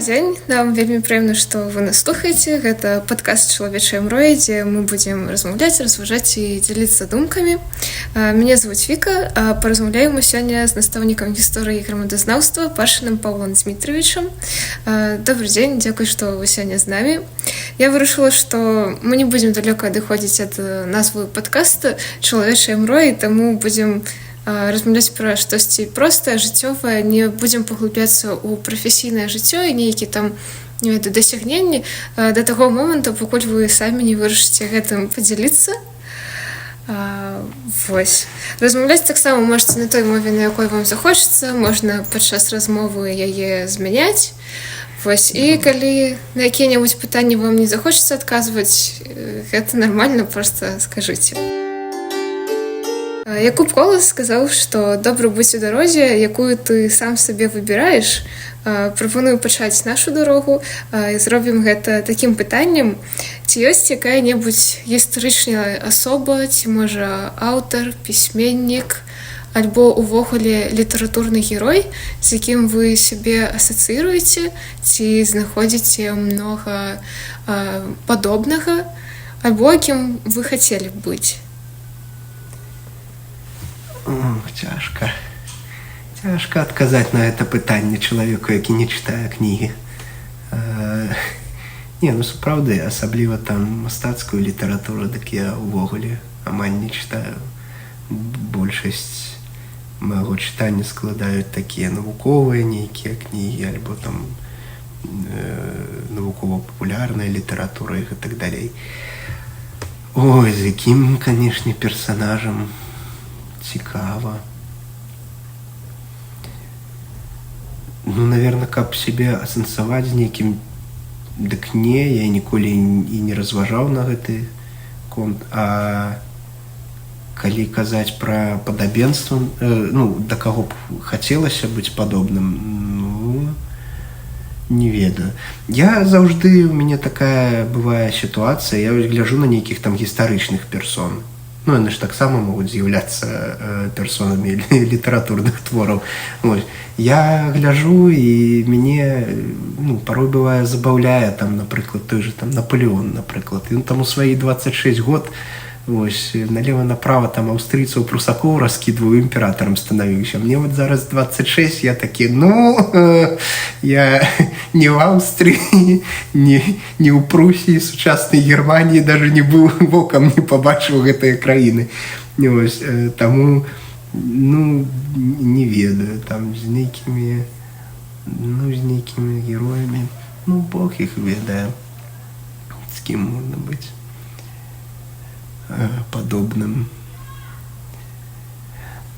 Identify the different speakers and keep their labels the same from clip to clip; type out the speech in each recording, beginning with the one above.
Speaker 1: Добры дзень, нам вельмі прыемна, што вы нас слухаеце. Гэта падкаст «Чалавечыя мроі», дзе мы будзем размаўляць, разважаць і дзяліцца думкамі. Мяне завуць Віка, а паразмаўляем мы сёння з настаўнікам гісторыі і грамадазнаўства Пашыным Паўлам Дзмітрыевічам. Добры дзень, дзякуй, што вы сёння з намі. Я вырашыла, што мы не будзем далёка адыходзіць ад назвы падкаста «Чалавечыя мроі», таму будзем размаўляць пра штосьці простае, жыццёвае, не будзем паглыбляцца ў прафесійнае жыццё і нейкі там, не ведаю, дасягненні да таго моманту, пакуль вы самі не вырашыце гэтым падзяліцца. Вось. Размаўляць таксама можаце на той мове, на якой вам захочацца, можна падчас размовы яе змяняць. Вось. І калі на якія-небудзь пытанні вам не захочацца адказваць, гэта нармальна, проста скажыце. Якуб Колас сказаў, што добра быць у дарозе, якую ты сам сабе выбіраеш. Прапаную пачаць нашу дарогу і зробім гэта такім пытаннем. Ці ёсць якая-небудзь гістарычная асоба, ці можа аўтар, пісьменнік, альбо увогуле літаратурны герой, з якім вы сябе асацыіруеце, ці знаходзіце многа падобнага, альбо кім вы хацелі б быць?
Speaker 2: Ох, цяжка. Цяжка адказаць на гэта пытанне чалавеку, які не чытае кнігі. Не, ну сапраўды, асабліва там мастацкую літаратуру, дык я ўвогуле амаль не чытаю. Большасць майго чытання складаюць такія навуковыя нейкія кнігі альбо там навукова-папулярная літаратура і гэтак далей. Ой, з якім, канешне, персанажам цікава. Ну, наверное, каб сябе асэнсаваць з нейкім, дык не, я ніколі і не разважаў на гэты конт. А калі казаць пра падабенства, ну, да каго б хацелася быць падобным, ну, не ведаю. Я заўжды, у мяне такая бывае сітуацыя, я вось гляжу на нейкіх там гістарычных персон. Ну, яны ж таксама могуць з'яўляцца персонамі літаратурных твораў. Вось. Я гляжу, і мяне, ну, порой бывае забаўляе, там, напрыклад, той же там Наполеон, напрыклад. Ён там у свае 26 год, вось, налево-направо там аўстрыйцаў, прусакоў раскідваў, імператарам станавіўся. Мне вот зараз 26, я такі, ну, я не ў Аўстрыі, не ў Прусіі, сучаснай Германіі даже не быў, вокам не пабачыў гэтыя краіны. Вось, таму, ну, не ведаю, там з нейкімі, ну, з нейкімі героямі, ну, Бог іх ведае, з кім можна быць падобным.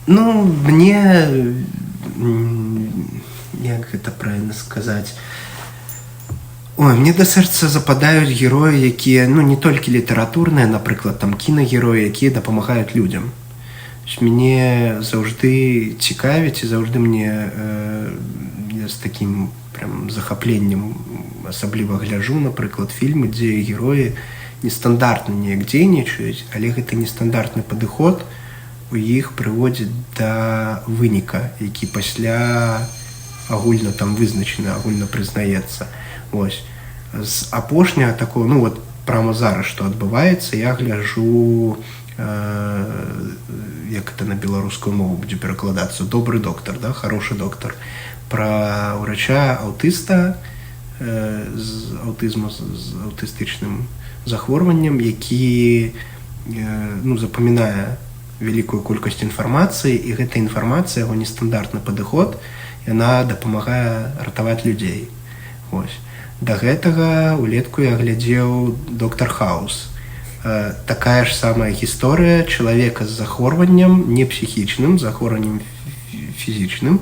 Speaker 2: Ну, мне, як гэта правильно сказаць, ой, мне да сэрца западаюць героі, якія, ну, не толькі літаратурныя, напрыклад, там кінагероі, якія дапамагаюць людзям. Мяне заўжды цікавіць і заўжды мне, я з такім прям захапленнем асабліва гляжу, напрыклад, фільмы, дзе героі нестандартна неяк дзейнічаюць, але гэты нестандартны падыход у іх прыводзіць да выніка, які пасля агульна там вызначаны, агульна прызнаецца. Вось. З апошняга такого, ну вот прямо зараз, што адбываецца, я гляжу, як это на беларускую мову будзе перакладацца, «Добры доктар», да, «Хороший доктор», пра ўрача аўтыста, з аўтызму, з аўтыстычным захворваннем, які, ну, запамінае вялікую колькасць інфармацыі, і гэта інфармацыя, яго нестандартны падыход, яна дапамагае ратаваць людзей. Вось. Да гэтага улетку я глядзеў «Доктар Хаус». Такая ж самая гісторыя чалавека з захворваннем, не псіхічным, захворваннем фізічным.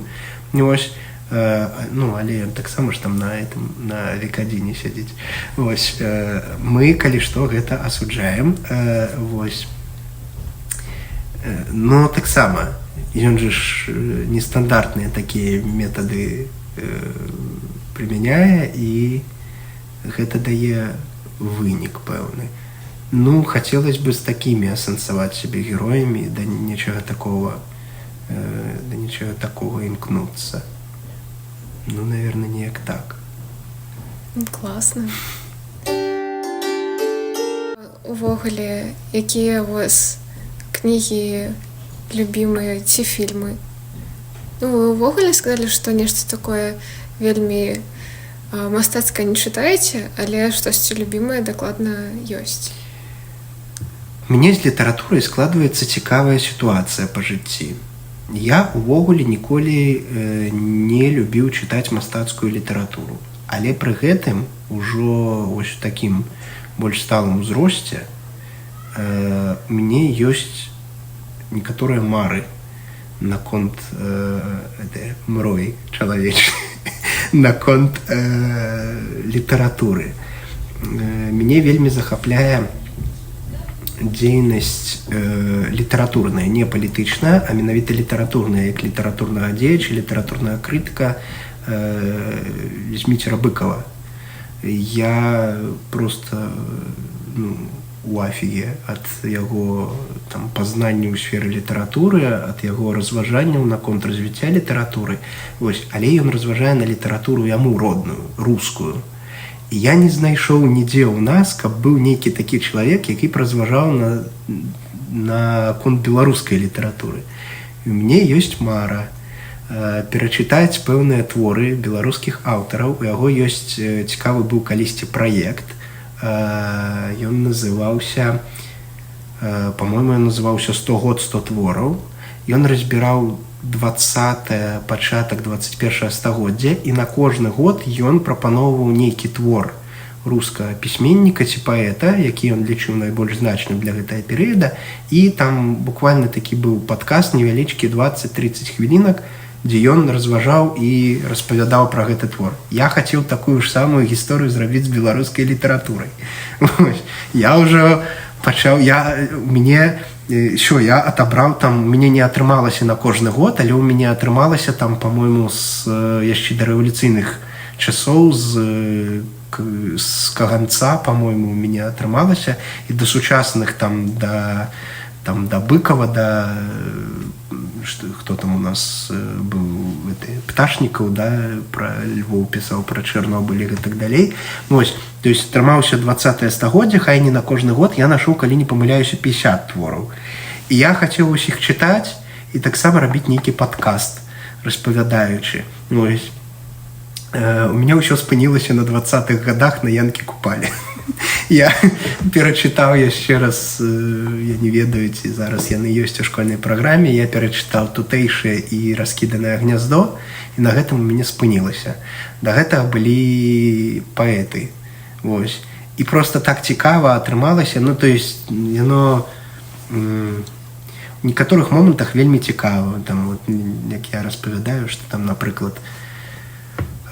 Speaker 2: Вось. Ну, але ён таксама ж там на этом, на вікадзіне сядзіць. Вось, мы, калі што, гэта асуджаем. Вось. Но таксама ён же ж нестандартныя такія метады прымяняе, і гэта дае вынік пэўны. Ну, хацелось бы з такімі асэнсаваць сябе героямі, да нечага такого імкнуцца. Ну, наверное, неяк так.
Speaker 1: Ну, класна. Увогуле, якія у вас кнігі любімыя ці фільмы? Ну, вы ўвогуле сказалі, што нешта такое вельмі мастацкае не чытаеце, але штосьці любімае дакладна ёсць.
Speaker 2: Мне з літаратурай складваецца цікавая сітуацыя па жыцці. Я увогуле ніколі не любіў чытаць мастацкую літаратуру. Але пры гэтым ужо вось у такім больш сталым узросце мне ёсць некаторыя мары наконт мроі чалавечай, наконт літаратуры. Мяне вельмі захапляе дзейнасць літаратурная, не палітычная, а менавіта літаратурная, як літаратурнага дзеяча, літаратурная крытыка Зміцера Быкова. Я просто, ну, у афіге ад яго там пазнанні ў сферы літаратуры, ад яго разважанняў наконт развіцця літаратуры. Вось, але ён разважае на літаратуру яму родную, рускую. І я не знайшоў нідзе ў нас, каб быў нейкі такі чалавек, які б разважаў на конт беларускай літаратуры. І у мяне ёсць мара перачытаць пэўныя творы беларускіх аўтараў. У яго ёсць цікавы быў калісьці праект. Ён называўся, по-моему, ён называўся «100 год 100 твораў». Ён разбіраў 20, пачатак 21 стагоддзя, і на кожны год ён прапаноўваў нейкі твор рускага пісьменніка ці паэта, які ён лічыў найбольш значным для гэтага перыяда, і там буквально такі быў падкаст невялічкі, 20-30 хвілінак, дзе ён разважаў і распавядаў пра гэты твор. Я хацеў такую ж самую гісторыю зрабіць з беларускай літаратурай. Я ўжо пачаў, я мне що я атабраў там, мне не атрымалася на кожны год, але ў мяне атрымалася там, по-моему, з яшчэ дарэвалюцыйных часоў, з Каганца, по-моему, у мяне атрымалася, і да сучасных там, да Быкова, да что, хто там у нас быў, Пташнікаў, да, про Львоў пісаў, про Чарнобыль і так далей. Вось, то есть атрымаўся 20 стагоддзя, хай не на кожны год, я нашоў, калі не памыляюся, 50 твораў, і я хацеў усіх чытаць і таксама рабіць нейкі падкаст, распавядаючы. Вось. У меня ўсё спынілася на 20-х годах, на Янкі Купале. Я перачытаў яшчэ раз, я не ведаю, ці зараз яны ёсць у школьнай праграме, я перачытаў «Тутэйшае» і «Раскіданае гняздо», і на гэтым у мяне спынілася. Да гэтага былі паэты. Вось. І просто так цікава атрымалася, ну, то есть яно у некаторых момантах вельмі цікава там, вот, як я распавядаю, что там, напрыклад,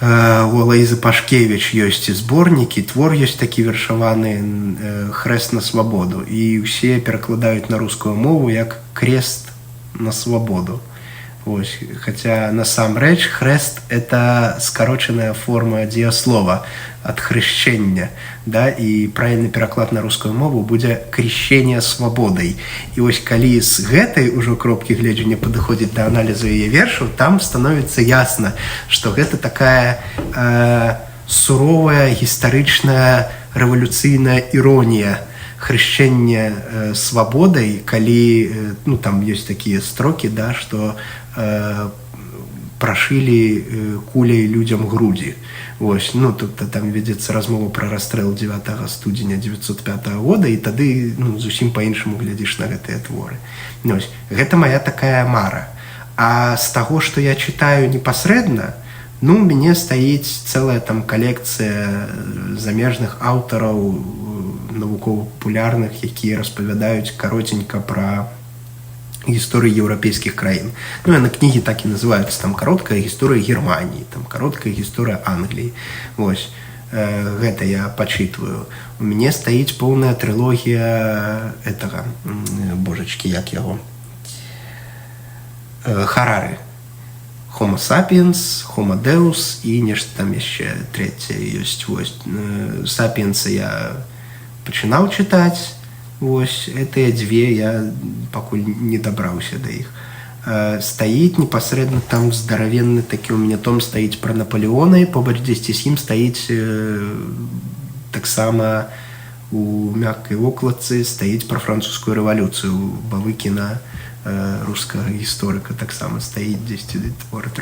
Speaker 2: у Алаізы Пашкевіч ёсць зборнікі, твор ёсць такі вершаваны «Хрэст на свабоду», і ўсе перакладаюць на рускую мову як «Крест на свободу». Вось. Хаця насамрэч хрэст — это скарочаная форма дзеяслова ад хрышчэння, да, і правільны пераклад на рускую мову будзе «крещение свободой». І вось калі з гэтай ужо кропкі гледжання падыходзіць да аналізу яе вершаў, там становіцца ясна, што гэта такая суровая гістарычная рэвалюцыйная іронія хрышчэння свабодай, калі ну, там ёсць такія строкі, да, што прашылі куляй людзям грудзі. Вось, ну, тут там вядзецца размова пра расстрэл 9 студзеня 905 года, і тады, ну, зусім па-іншаму глядзіш на гэтыя творы. Вось, гэта моя такая мара. А з таго, што я чытаю непасрэдна, ну, у мяне стаіць цэлая там калекцыя замежных аўтараў навукова-папулярных, якія распавядаюць каротенька пра гісторыі еўрапейскіх краін. Ну, на кнігі так і называюцца, там «Кароткая гісторыя Германіі», там «Кароткая гісторыя Англіі». Вось. Гэта я пачытваю. У мяне стаіць поўная трылогія этого, божачкі, як яго, Харары. «Homo sapiens», «Homo Deus» і нешта там яшчэ трэцяе ёсць. Вось. «Сапіенса» я пачынаў чытаць. Вось гэтыя дзве я пакуль не дабраўся да іх. Стаіць непасрэдна там здаравенны такі у мяне том стаіць пра Наполеона, і побач дзесьці з ім стаіць таксама у мяккай вокладцы стаіць пра французскую рэвалюцыю Бавыкіна, рускага гісторыка, таксама стаіць дзесьці твор,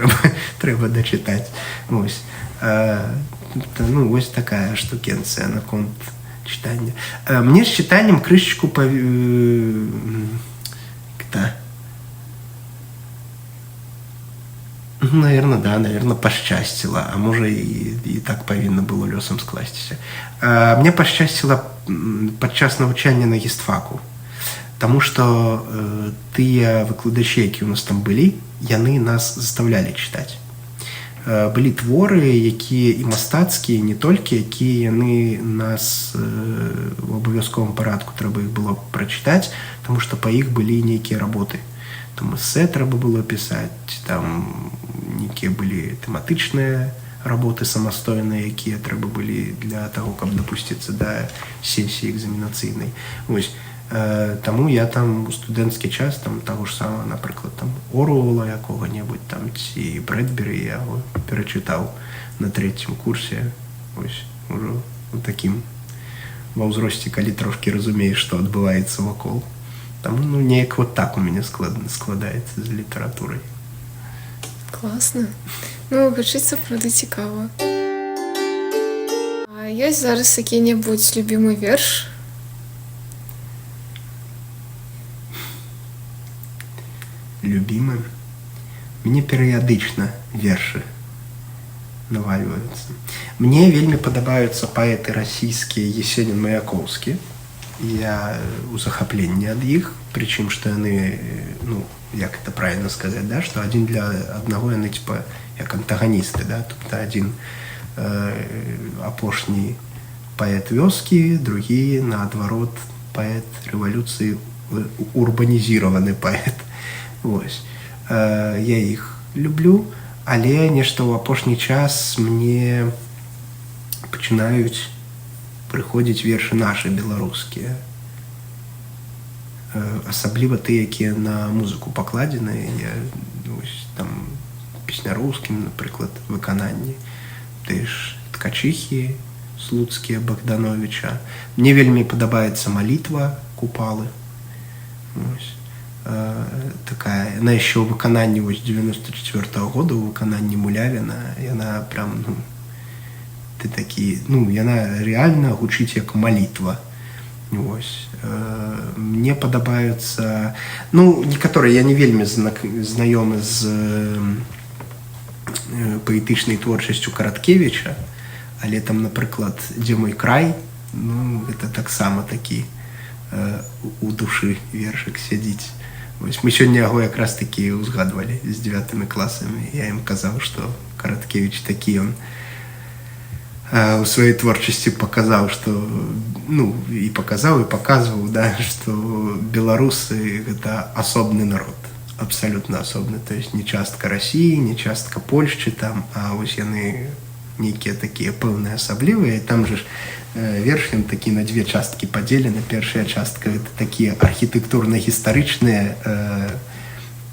Speaker 2: трэба дачытаць. Вось. Ну, вось такая штукенцыя наконт чытання. Мне з чытаннем крышачку да. Ну, наверное, да, наверное, пашчасціла, а можа і так павінна было лёсам скласціся. Мне пашчасціла падчас навучання на гістфаку, таму што тыя выкладачы, які ў нас там былі, яны нас заставлялі чытаць. Былі творы, якія і мастацкія, не толькі, якія яны нас у абавязковым парадку трэба іх было прачытаць, таму што па іх былі нейкія работы. Там эсэ трэба было пісаць, там нейкія былі тэматычныя работы самастойныя, якія трэба былі для таго, каб дапусціцца да сесіі экзаменацыйнай. Вось. Таму я там у студэнцкі час там таго ж самага, напрыклад, там Оруэла якога-небудзь там ці Брэдберы я яго перачытаў на трэцім курсе. Вось, ужо у такім ва ўзросце, калі трошкі разумееш, што адбываецца вакол. Таму, ну, неяк вот так у мяне складаецца з літаратурай.
Speaker 1: Класна. Ну, гучыць сапраўды цікава. А ёсць зараз які-небудзь любімы верш?
Speaker 2: Любімы? Мне перыядычна вершы навальваюцца. Мне вельмі падабаюцца паэты расійскія Есенін, Маяковскі. Я у захапленні ад іх, прычым што яны, ну, як это правильно сказать, да, што адзін для аднаго яны типа як антаганісты, да, тобто адзін апошні паэт вёскі, другі наадварот паэт рэвалюцыі, урбанізіраваны паэт. Вось. Я іх люблю, але нешта ў апошні час мне пачынаюць прыходзіць вершы нашы беларускія. Асабліва тыя, якія на музыку пакладзены, я, вось, там песняроўскім, напрыклад, выкананні. Ты ж Ткачыхі слуцкія Багдановіча. Мне вельмі падабаецца малітва Купалы. Вось. Такая, яна яшчэ ў выкананні вось 94-го года, у выкананні Мулявіна, яна прям, ну, ты такі, ну, яна рэальна гучыць як малітва. Вось. Мне падабаюцца, ну, некаторыя, я не вельмі знаёмы з паэтычнай творчасцю Караткевіча, але там, напрыклад, «Дзе мой край», ну, гэта таксама такі у душы вершык сядзіць. Вось мы сёння яго якраз такі ўзгадвалі з 9 класамі. Я ім казаў, што Караткевіч такі ён у сваёй творчасці паказаў, што, ну, і паказаў, і паказваў, да, што беларусы гэта асобны народ, абсалютна асобны, то есть не частка Расіі, не частка Польшчы там, а вось яны нейкія такія пэўныя асаблівыя. Там же ж верш ён такі на дзве часткі падзелены. Першая частка гэта такія архітэктурна-гістарычныя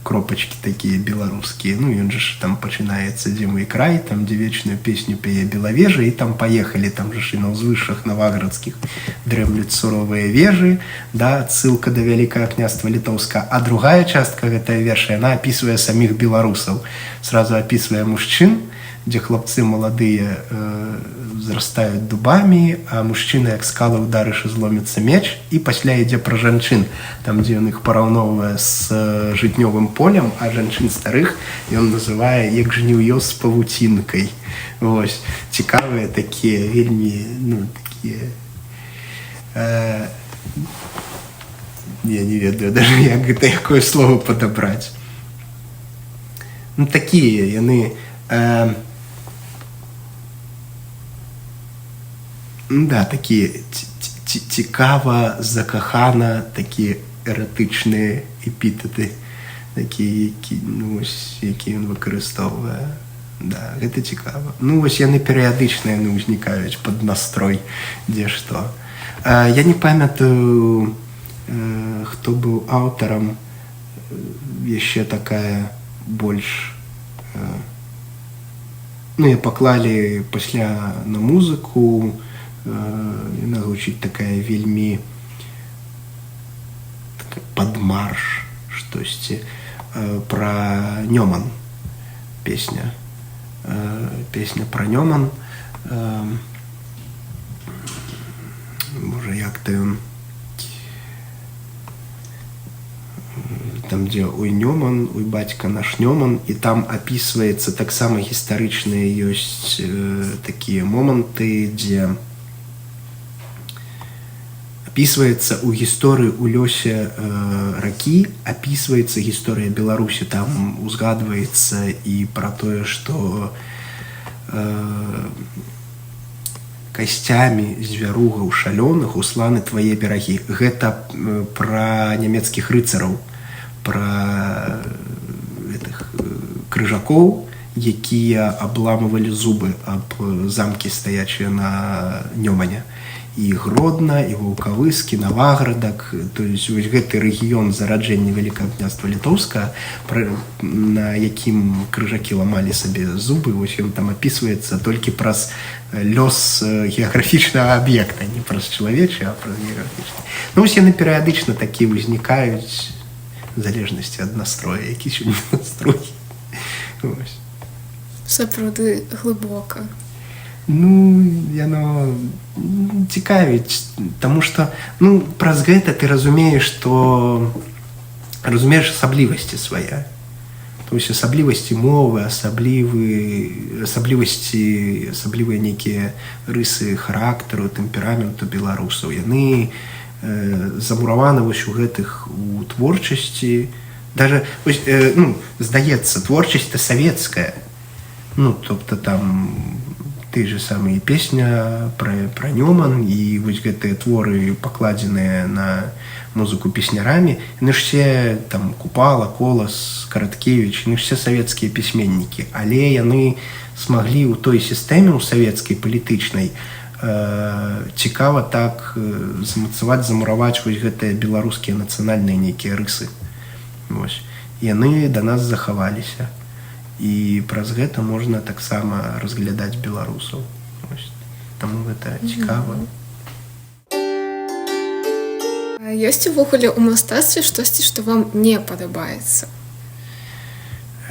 Speaker 2: кропачкі такія беларускія. Ну, ён же ж там пачынаецца: «Дзе мой край, там, дзе вечную песню пяе Белавежа», і там паехалі, там же ж і на ўзвышшах наваградскіх дрэмлюць суровыя вежы, да, адсылка да Вялікага княства Літоўска. А другая частка гэтая верша, яна апісвае саміх беларусаў. Сразу апісвае мужчын, дзе хлапцы маладыя зрастаюць дубамі, а мужчыны, як скалы, ударыш, зломіцца меч, і пасля ідзе пра жанчын, там, дзе ён іх параўноўвае з жытнёвым полем, а жанчын старых ён называе як жніўё з павуцінкай. Вось. Цікавыя такія вельмі, ну, такія, я не ведаю даже, як гэта, якое слово падабраць. Ну, такія яны, ну, да, такія цікава, закахана, такія эратычныя эпітэты, такія, які, ну, вось, які ён выкарыстоўвае. Да, гэта цікава. Ну, вось яны перыядычна яны ўзнікаюць пад настрой, дзе што. Я не памятаю, хто быў аўтарам. Яшчэ такая больш, ну, я паклалі пасля на музыку, яна гучыць такая вельмі такая пад марш штосьці, пра Нёман песня, песня пра Нёман, можа, як ты ён там, дзе «Ой, Нёман, ой, бацька наш Нёман», і там апісваецца таксама гістарычныя ёсць такія моманты, дзе апісваецца ў гісторыі, у лёсе ракі апісваецца гісторыя Беларусі, там узгадваецца і пра тое, што касцямі звяругаў шалёных усланы твае берагі. Гэта пра нямецкіх рыцараў, пра гэтых крыжакоў, якія абламывалі зубы аб замкі, стаячыя на Нёмане. І Гродна, і Ваўкавыск, і Наваградак, то есть вось гэты рэгіён зараджэння Вялікага княства Літоўска, на якім крыжакі ламалі сабе зубы, вось ён там апісваецца толькі праз лёс геаграфічнага аб'екта, не праз чалавечы, а праз геаграфічны. Ну, вось яны перыядычна такія ўзнікаюць, в залежнасці ад настроя, які сёння настрой. Вось.
Speaker 1: Сапраўды глыбока.
Speaker 2: Ну, яно цікавіць, таму што, ну, праз гэта ты разумееш, што разумееш асаблівасці свае. То есть асаблівасці мовы, асаблівасці, асаблівыя нейкія рысы характару, тэмпераменту беларусаў. Яны замураваны вось у гэтых, у творчасці. Даже, вось, ну, здаецца, творчасць-то савецкая. Ну, тобто там ты же самые песня пра Нёман і вось гэтыя творы, пакладзеныя на музыку песнярамі, яны ж все там Купала, Колас, Караткевич, яны ж все савецкія пісьменнікі, але яны смаглі ў той сістэме, у савецкай палітычнай, цікава так замацаваць, замураваць вось гэтыя беларускія нацыянальныя нейкія рысы. Вось. Яны да нас захаваліся. І праз гэта можна таксама разглядаць беларусаў. Вось. Таму гэта цікава.
Speaker 1: А ёсць увогуле ў мастацтве штосьці, што вам не падабаецца?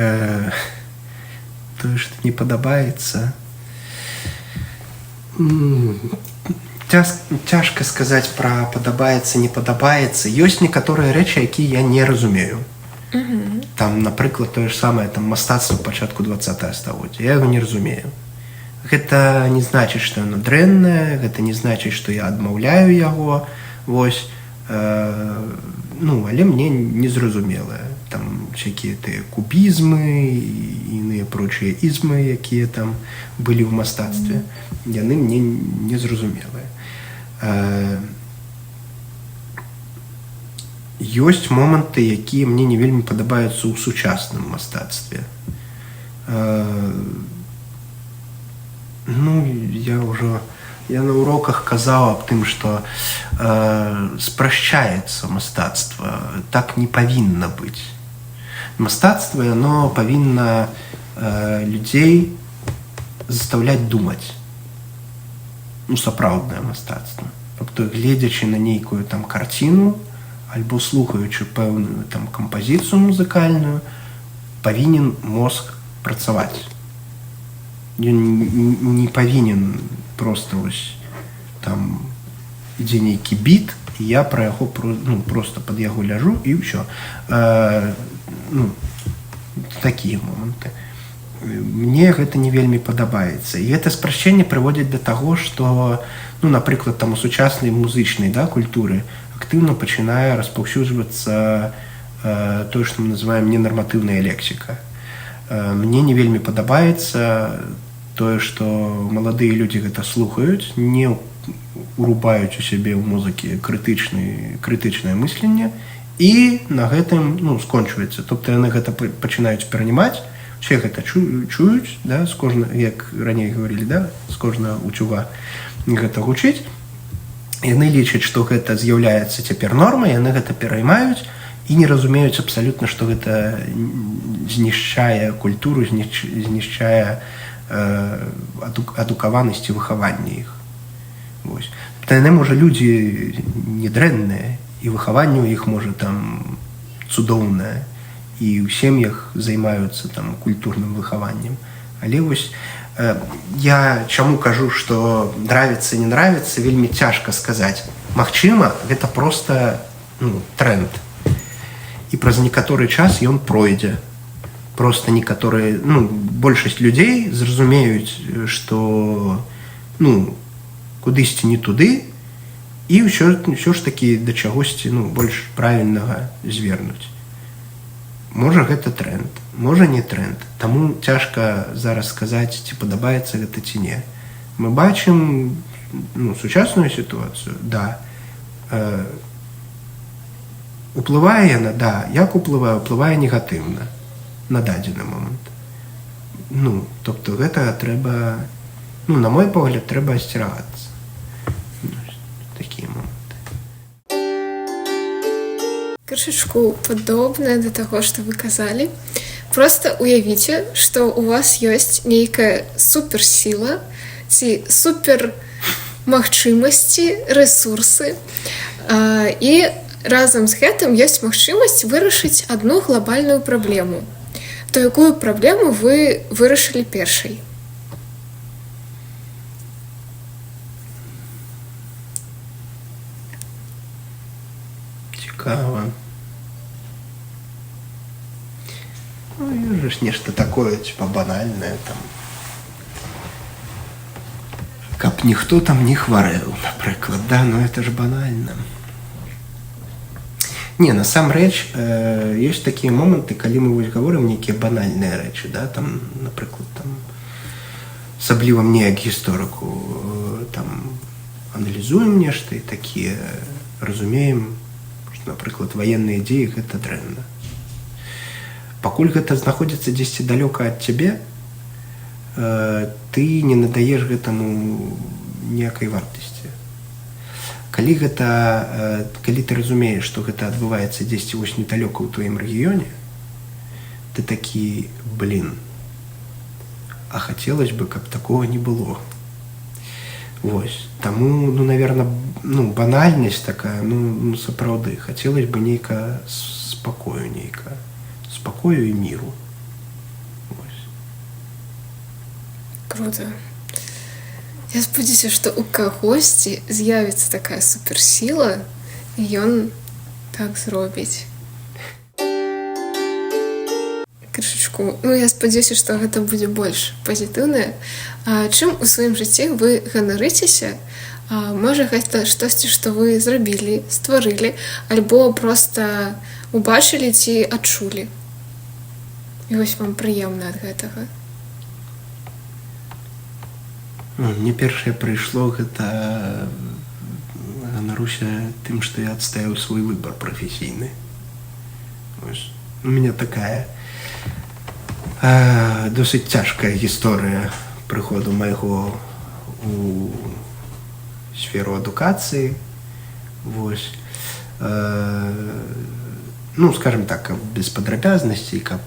Speaker 2: Тое, што не падабаецца. Цяжка сказаць пра падабаецца, не падабаецца. Ёсць некаторыя рэчы, якія я не разумею. Там, напрыклад, тое ж самае там мастацтва пачатку 20 стагоддзя. Я яго не разумею. Гэта не значыць, што яно дрэннае, гэта не значыць, што я адмаўляю яго. Вось, ну, але мне незразумелае. Там всякие тыя кубізмы і іныя прочыя ізмы, якія там былі ў мастацтве, яны мне незразумелыя. Ёсць моманты, якія мне не вельмі падабаюцца ў сучасным мастацтве. Ну, я ўжо я на уроках казаў аб тым, што спрашчаецца мастацтва. Так не павінна быць. Мастацтва, яно павінна людзей заставляць думаць. Ну, сапраўднае мастацтва. Тобто, гледзячы на нейкую там карціну альбо слухаючы пэўную там кампазіцыю музыкальную, павінен мозг працаваць. Ён не павінен просто вось там ідзе нейкі біт, і я пра яго ну, просто пад яго ляжу і ўсё. Ну, такія моманты. Мне гэта не вельмі падабаецца. І гэта спрашчэнне прыводзіць да таго, што, ну, напрыклад, там у сучаснай музычнай, да, культуры актыўна пачынае распаўсюджвацца тое, што мы называем ненарматыўная лексіка. Мне не вельмі падабаецца тое, што маладыя людзі гэта слухаюць, не урубаюць у сябе ў музыкі крытычнае мысленне, і на гэтым, ну, скончваецца. Тобто яны гэта пачынаюць перанімаць, все гэта чуюць, да, з кожна, як раней гаварылі, да, з кожнага утюга гэта гучыць. Яны лічаць, што гэта з'яўляецца цяпер нормай, яны гэта пераймаюць, І не разумеюць абсалютна, што гэта знішчае культуру, знішчае адукаванасць і выхаванне іх. Вось. Та яны, можа, людзі не дрэнныя, і выхаванне ў іх, можа, там цудоўнае, і ў сем'ях займаюцца там культурным выхаваннем. Але вось я чаму кажу, што нравится, не нравится, вельмі цяжка сказаць. Магчыма, гэта просто, ну, тренд. І праз некаторы час ён пройдзе. Просто некаторыя, ну, большасць людзей зразумеюць, што, ну, кудысьці не туды, і ўсё ж такі да чагосьці, ну, больш правільнага звернуць. Можа, гэта тренд, можа, не тренд. Таму цяжка зараз сказаць, ці падабаецца гэта ці не. Мы бачым, ну, сучасную сітуацыю, да. Уплывае яна, да. Як уплывае? Уплывае негатыўна на дадзены момант. Ну, тобто гэта трэба, ну, на мой погляд, трэба асцерагацца. Ну, такія моманты.
Speaker 1: Крышачку падобнае да таго, што вы казалі. Просто уявіце, што у вас ёсць нейкая суперсіла ці супер магчымасці, рэсурсы. І разам з гэтым ёсць магчымасць вырашыць адну глобальную праблему. То якую праблему вы вырашылі першай?
Speaker 2: Цікава. Ну, ёсць жа нешта такое, типа, банальнае, там. Каб ніхто там не хварэў, напрыклад, да, но это ж банальна. Не, насамрэч, ёсць такія моманты, калі мы вось гаворым нейкія банальныя рэчы, да, там, напрыклад, там, асабліва мне як гісторыку, там, аналізуем нешта і такія разумеем, што, напрыклад, ваенныя дзеі гэта дрэнна. Пакуль гэта знаходзіцца дзесьці далёка ад цябе, ты не надаеш гэтаму ніякай вартасці. Калі ты разумееш, што гэта адбываецца дзесьці вось недалёка ў тваім рэгіёне, ты такі, блин, а хацелось бы, каб такога не было. Вось. Таму, ну, наверно, ну, банальнасць такая, ну, сапраўды, хацелось бы нейка спакою нейка, спакою і міру. Вось.
Speaker 1: Круто. Я спадзяюся, што ў кагосьці з'явіцца такая суперсіла, і ён так зробіць. Крышачку. Ну, я спадзяюся, што гэта будзе больш пазітыўнае. Чым у сваім жыцці вы ганарыцеся? Можа, гэта штосьці, што вы зрабілі, стварылі, альбо проста убачылі ці адчулі. І вось вам прыемна ад гэтага.
Speaker 2: Ну, мне першае прыйшло гэта ганаруся тым, што я адстаяў свой выбар прафесійны. Вось. У мяне такая досыць цяжкая гісторыя прыходу майго у сферу адукацыі. Вось. Ну, скажем так, каб без падрабязнасцей, каб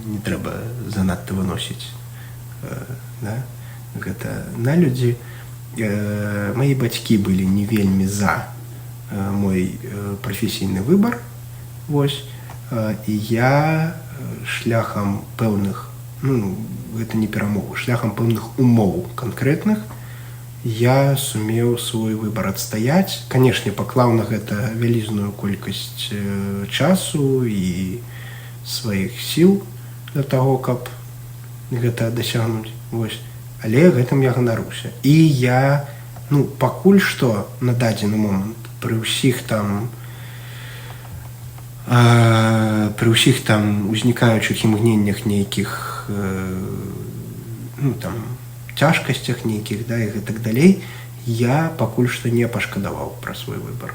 Speaker 2: не трэба занадта выносіць, да, гэта на людзі. Мае бацькі былі не вельмі за мой прафесійны выбар. Вось. І я шляхам пэўных, ну, гэта не перамовы, шляхам пэўных умоў канкрэтных я сумеў свой выбар адстаяць. Канешне, паклаў на гэта вялізную колькасць часу і сваіх сіл для таго, каб гэта дасягнуць. Вось. Але гэтым я ганаруся. І я, ну, пакуль што на дадзены момант пры ўсіх там узнікаючых імгненнях нейкіх, ну, там, цяжкасцях нейкіх, да, і гэтак далей, я пакуль што не пашкадаваў пра свой выбар.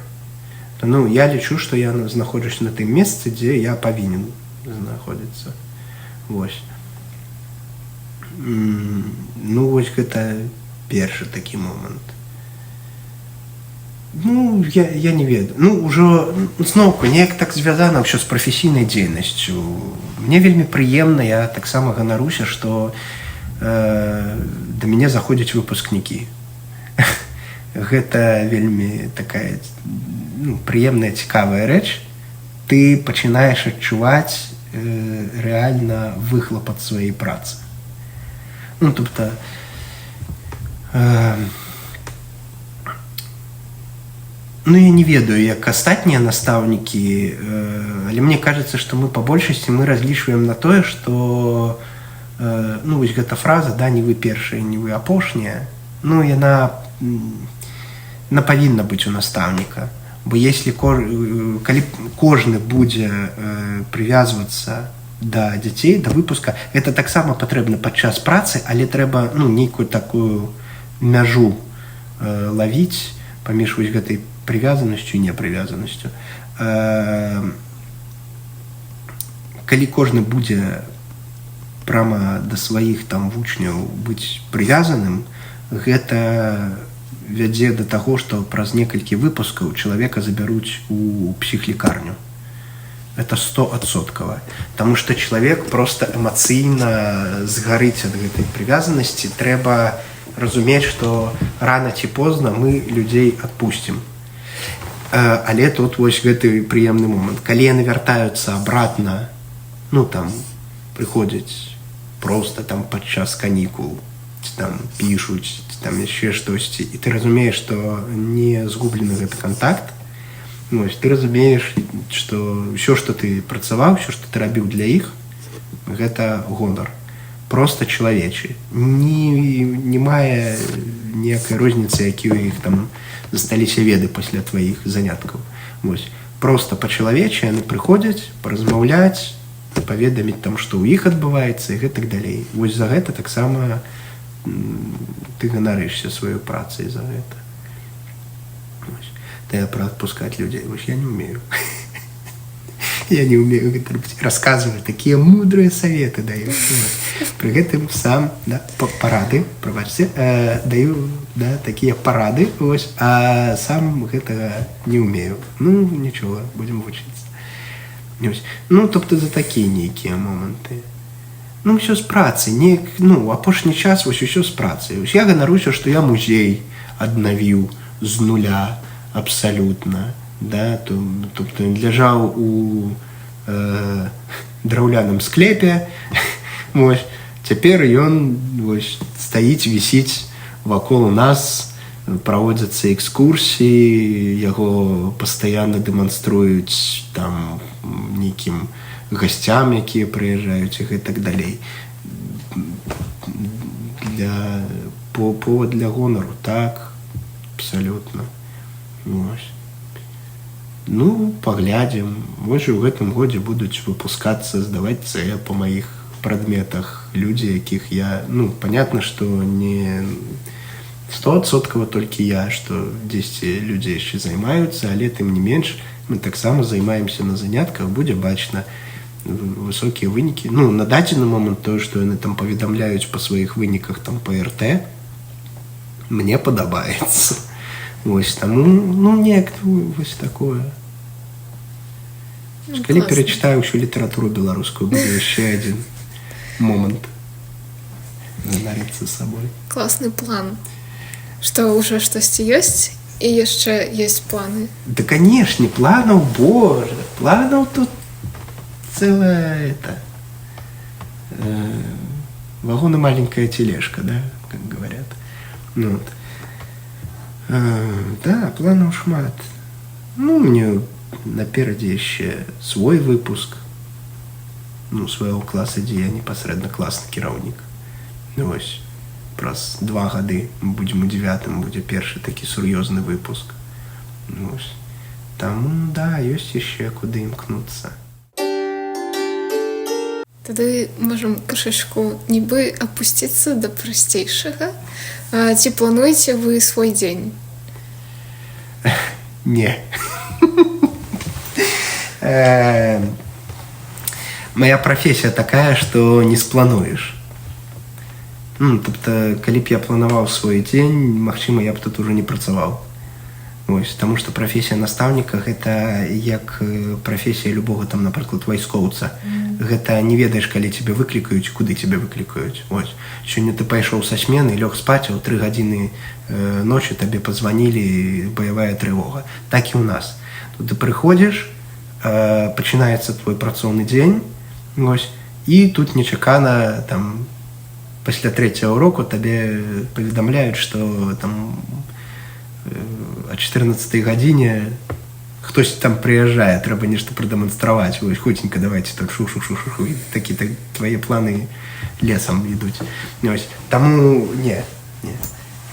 Speaker 2: Ну, я лічу, што я знаходжусь на тым месцы, дзе я павінен знаходзіцца. Вось. Ну, вось гэта першы такі момант. Ну, я не ведаю. Ну, ўжо зноўку неяк так звязана ўсё з прафесійнай дзейнасцю. Мне вельмі прыемна, я таксама ганаруся, што да мяне заходзяць выпускнікі. Гэта вельмі такая, ну, прыемная, цікавая рэч. Ты пачынаеш адчуваць рэальна выхлоп ад сваёй працы. Ну, тобто, ну, я не ведаю, як астатнія настаўнікі, але мне кажется, што мы па большасці мы разлічваем на тое, што ну, вось гэта фраза, да, не вы першыя, не вы апошнія, ну, яна павінна быць у настаўніка. Бо если калі кожны будзе прывязвацца да дзяцей, да выпуска, это таксама патрэбна падчас працы, але трэба, ну, нейкую такую мяжу лавіць паміж вось гэтай прывязанасцю і непрывязанасцю. Калі кожны будзе прама да сваіх там вучняў быць прывязаным, гэта вядзе да таго, што праз некалькі выпускаў чалавека забяруць у псіхлікарню. Это 100-адсоткава. Таму што чалавек просто эмацыйна згарыць ад гэтай прывязанасці. Трэба разумець, што рана ці позна мы людзей адпусцім. Але тут вось гэты прыемны момант. Калі яны вяртаюцца обратно, ну, там прыходзяць просто там падчас канікул, ці там пішуць, ці там яшчэ штосьці, і ты разумееш, што не згублены гэты кантакт, ну, вось, ты разумееш, што ўсё, што ты працаваў, ўсё, што ты рабіў для іх, гэта гонар. Просто чалавечы. Не мае ніякай розніцы, які ў іх там засталіся веды пасля тваіх заняткаў. Вось. Просто па-чалавечы яны прыходзяць паразмаўляць, паведаміць там, што ў іх адбываецца, і гэтак далей. Вось за гэта таксама ты ганарышся сваёй працай за гэта. Вось. Да, я пра адпускаць людзей. Вось я не умею. Я не умею гэта рабіць. Рассказываю, такія мудрыя советы даю. Вось. Пры гэтым сам, да, парады, прабачце, даю, да, такія парады, вось, а сам гэтага не умею. Ну, нічога, будзем вучыцца. Вось. Ну, тобто за такія нейкія моманты. Ну, ўсё з працы. Неяк, ну, апошні час вось усё з працы. Вось я ганаруся, што я музей аднавіў з нуля абсалютна. Да, то, тобто ён ляжаў у драўляным склепе. Вось. Цяпер ён вось стаіць, вісіць вакол нас, праводзяцца экскурсіі, яго пастаянна дэманструюць там нейкім гасцям, якія прыязджаюць, і гэтак далей. Повод для гонару, так, абсалютна. Вось. Ну, паглядзім. Можа, у гэтым годзе будуць выпускацца, здаваць С па маіх прадметах людзі, якіх я, ну, понятно, што не 100-адсоткава толькі я, што дзесьці людзі яшчэ займаюцца, але тым не менш мы таксама займаемся на занятках, будзе бачна высокія вынікі. Ну, на дадзены момант тое, што яны там паведамляюць па сваіх выніках там па РТ, мне падабаецца. Вось таму, ну, неяк, ну, вось такое.
Speaker 1: Ну,
Speaker 2: Калі
Speaker 1: класна.
Speaker 2: перачытаю ўсю літаратуру беларускую, будзе яшчэ адзін момант ганарыцца сабой.
Speaker 1: Класны план. Што ўжо штосьці ёсць і яшчэ ёсць планы.
Speaker 2: Да, конечно, планаў, боже, планаў тут целая это вагон и маленькая тележка, да, как говорят. Ну, вот. Да, планаў шмат. Ну, мне наперадзе яшчэ свой выпуск, ну, свайго класа, дзе я непасрэдна класны кіраўнік. Ну, вось, праз 2 гады мы будзем у девятым, будзе першы такі сур'ёзны выпуск. Ну, вось. Таму, да, ёсць яшчэ куды імкнуцца.
Speaker 1: Тады можам крышачку нібы апусціцца да прасцейшага. Ці плануеце вы свой дзень?
Speaker 2: Не. Моя прафесія такая, што не сплануеш. Ну, тобто, калі б я планаваў свой дзень, магчыма, я б тут ужо не працаваў. Ось, таму што прафесія настаўніка — гэта як прафесія любога там, напрыклад, вайскоўца. Гэта не ведаеш, калі цябе выклікаюць, куды цябе выклікаюць. Ось. Сёння ты пайшоў са смены, лёг спаць, а ў 3 гадзіны ночы табе пазванілі: баявая трывога. Так і ў нас. Тут ты прыходзіш, пачынаецца твой працоўны дзень, ось, і тут нечакана там пасля трэцяга уроку табе паведамляюць, што там о 14 гадзіне хтось там прыязджае, трэба нешта прадэманстраваць. Вось, хуценька давайте тут шу шу шу шу шу, і такі так, твае планы лесам ідуць. Ось. Таму не, не.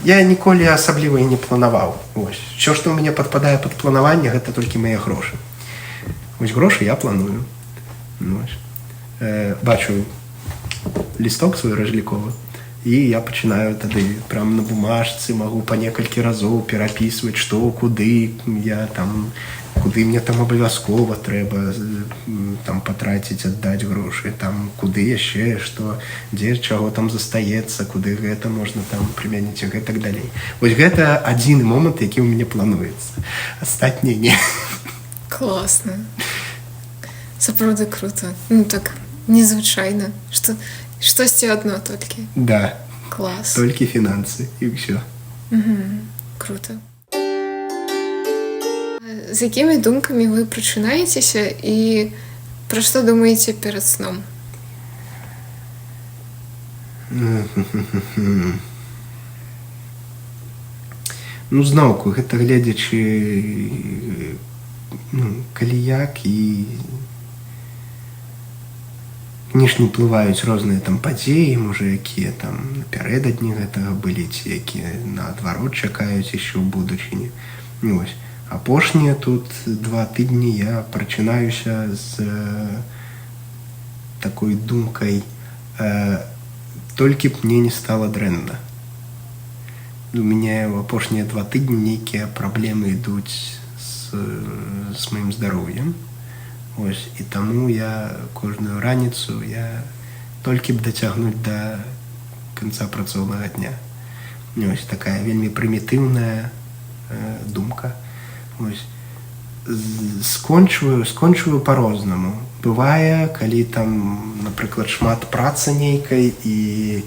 Speaker 2: Я ніколі асабліва і не планаваў. Ось. Всё, што ў мяне падпадае пад планаванне, гэта толькі мае грошы. Вось грошы я планую. Ну, ось. Бачу лісток свой разліковы, і я пачынаю тады прям на бумажцы, магу па некалькі разоў перапісваць, што куды я там, куды мне там абавязкова трэба там патраціць, аддаць грошы, там куды яшчэ што, дзе чаго там застаецца, куды гэта можна там прымяніць і гэтак далей. Вось гэта адзіны момант, які ў мяне плануецца, астатняе не.
Speaker 1: Класна. Сапраўды круто. Ну так незвычайна, што штосьці адно толькі.
Speaker 2: Да.
Speaker 1: Клас.
Speaker 2: Толькі фінансы, і ўсё.
Speaker 1: Круто. З якімі думкамі вы прачынаецеся і пра што думаеце перад сном?
Speaker 2: Ну, зноўку, гэта гледзячы, ну, калі як, і канешне, ўплываюць розныя там падзеі, можа, якія там напярэдадні гэтага былі ці якія наадварот чакаюць яшчэ ў будучыні. Ну, вось. Апошнія тут 2 тыдні я прачынаюся з такой думкай: толькі б мне не стала дрэнна. У мяне ў апошнія 2 тыдні нейкія праблемы ідуць з маім здароўем. Ось, і таму я кожную раніцу я толькі б дацягнуць да канца працоўнага дня. Ось такая вельмі прымітыўная думка. Ось. Скончваю по-рознаму. Бывае, калі там, напрыклад, шмат працы нейкай і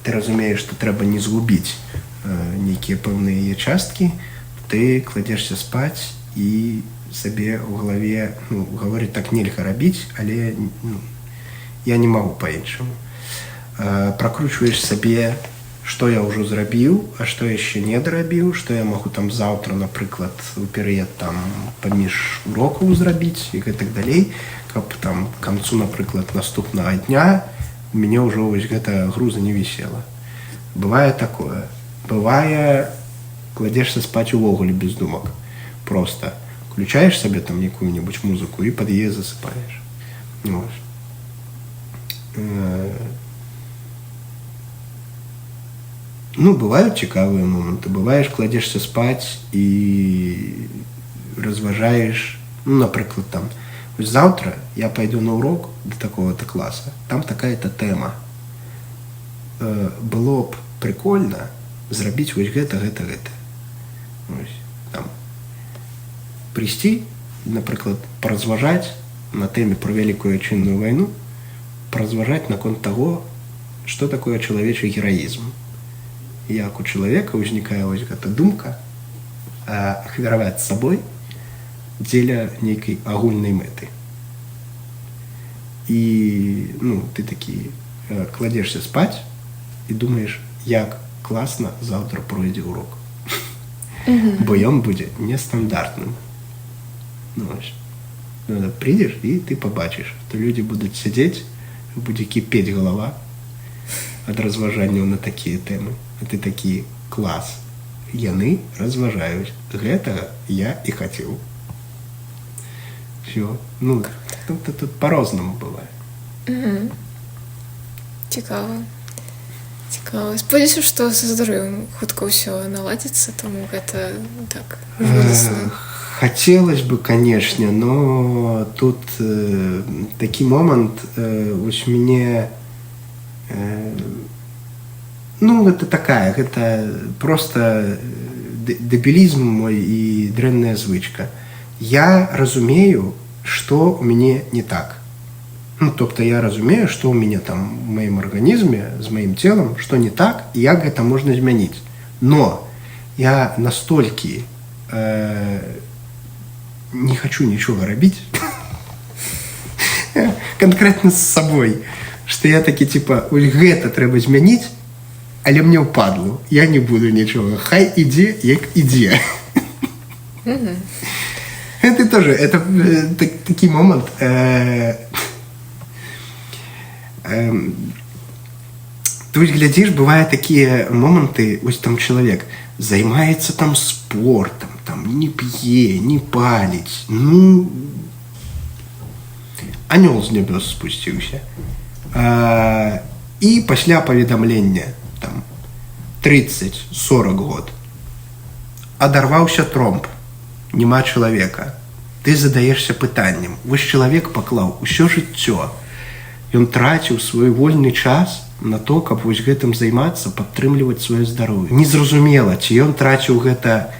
Speaker 2: ты разумееш, што трэба не згубіць нейкія пэўныя яе часткі, ты кладзешся спаць і сабе ў галаве, ну, гаворыць: так нельга рабіць, але, ну, я не магу па-іншаму. Пракручваеш сабе, што я ўжо зрабіў, а што яшчэ не дарабіў, што я магу там заўтра, напрыклад, у перыяд там паміж урокаў зрабіць і гэтак далей, каб там к канцу, напрыклад, наступнага дня у мяне ўжо вось гэта груза не вісела. Бывае такое. Бывае, кладзешся спаць увогуле без думак. Просто включаешь сабе там якую-нибудь музыку і пад яе засыпаеш. Вось. Ну, бываюць цікавыя моманты. Бываеш, кладзешся спаць і разважаеш, ну, напрыклад, там, вось заўтра я пойду на урок до такого-то класса, там такая-то тэма. Было б прикольно зрабіць вось гэта, гэта, гэта. Вось, там, прыйсці, напрыклад, паразважаць на тэме про Вялікую Айчынную вайну, паразважаць наконт таго, што такое чалавечы гераізм. Як у чалавека ўзнікае вось гэта думка ахвяраваць сабой дзеля нейкай агульнай мэты. І, ну, ты такі кладзешся спаць і думаеш, як класна заўтра пройдзе урок. Бо ён будзе нестандартным. Ну, вось. Ну, прыйдзеш і ты пабачыш, то людзі будуць сядзець, будзе кіпець галава ад разважанняў на такія тэмы. А ты такі: клас. Яны разважаюць. Гэтага я і хацеў. Всё. Ну, тут по-рознаму бывае.
Speaker 1: Цікава. Цікава. Спадзяюся, што са здароўем хутка ўсё наладзіцца, таму гэта так жудасна.
Speaker 2: Хотелось бы, конечно, но тут такі момант, вось у мяне, ну, гэта такая, гэта просто дэбілізм мой і дрэнная звычка. Я разумею, што у мяне не так. Ну, тобто я разумею, што ў мяне там у маім арганізме, з маім целам, што не так і як гэта можна змяніць. Но я настолькі не хочу нічога рабіць канкрэтна з сабой, што я такі типа: ось гэта трэба змяніць, але мне ўпадлу, я не буду нічога, хай ідзе як ідзе. Это тоже это такі момант. Ты вось глядзіш, бывае такія моманты, вось там чалавек займаецца там спортам, там не п'е, не паліць, ну, анёл з нябёс спусціўся. І пасля паведамлення там 30-40 год адарваўся тромб, няма чалавека. Ты задаешся пытаннем: вось чалавек паклаў усё жыццё, ён траціў свой вольны час на то, каб вось гэтым займацца, падтрымліваць сваё здароўе. Незразумела, ці ён траціў гэта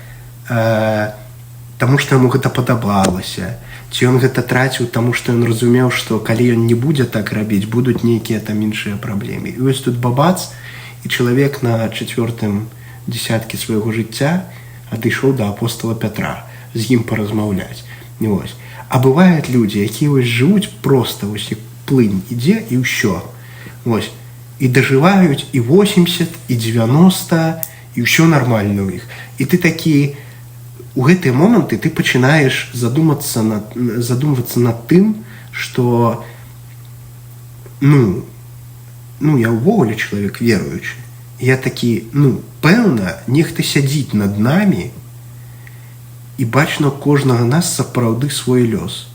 Speaker 2: таму, што яму гэта падабалася, ці ён гэта траціў таму, што ён разумеў, што калі ён не будзе так рабіць, будуць нейкія там іншыя праблемы. І вось тут бабац, і чалавек на чацвёртым дзесяткі свайго жыцця адышоў да апостала Пятра з ім паразмаўляць. Вось. А бываюць людзі, якія вось жывуць просто вось як плынь ідзе, і ўсё. Вось. І дажываюць і 80, і 90, і ўсё нармальна ў іх. І ты такі, у гэтыя моманты ты пачынаеш задумвацца над тым, што ну, я ўвогуле чалавек веруючы. Я такі: ну, пэўна, нехта сядзіць над намі і бачна кожнага нас сапраўды свой лёс.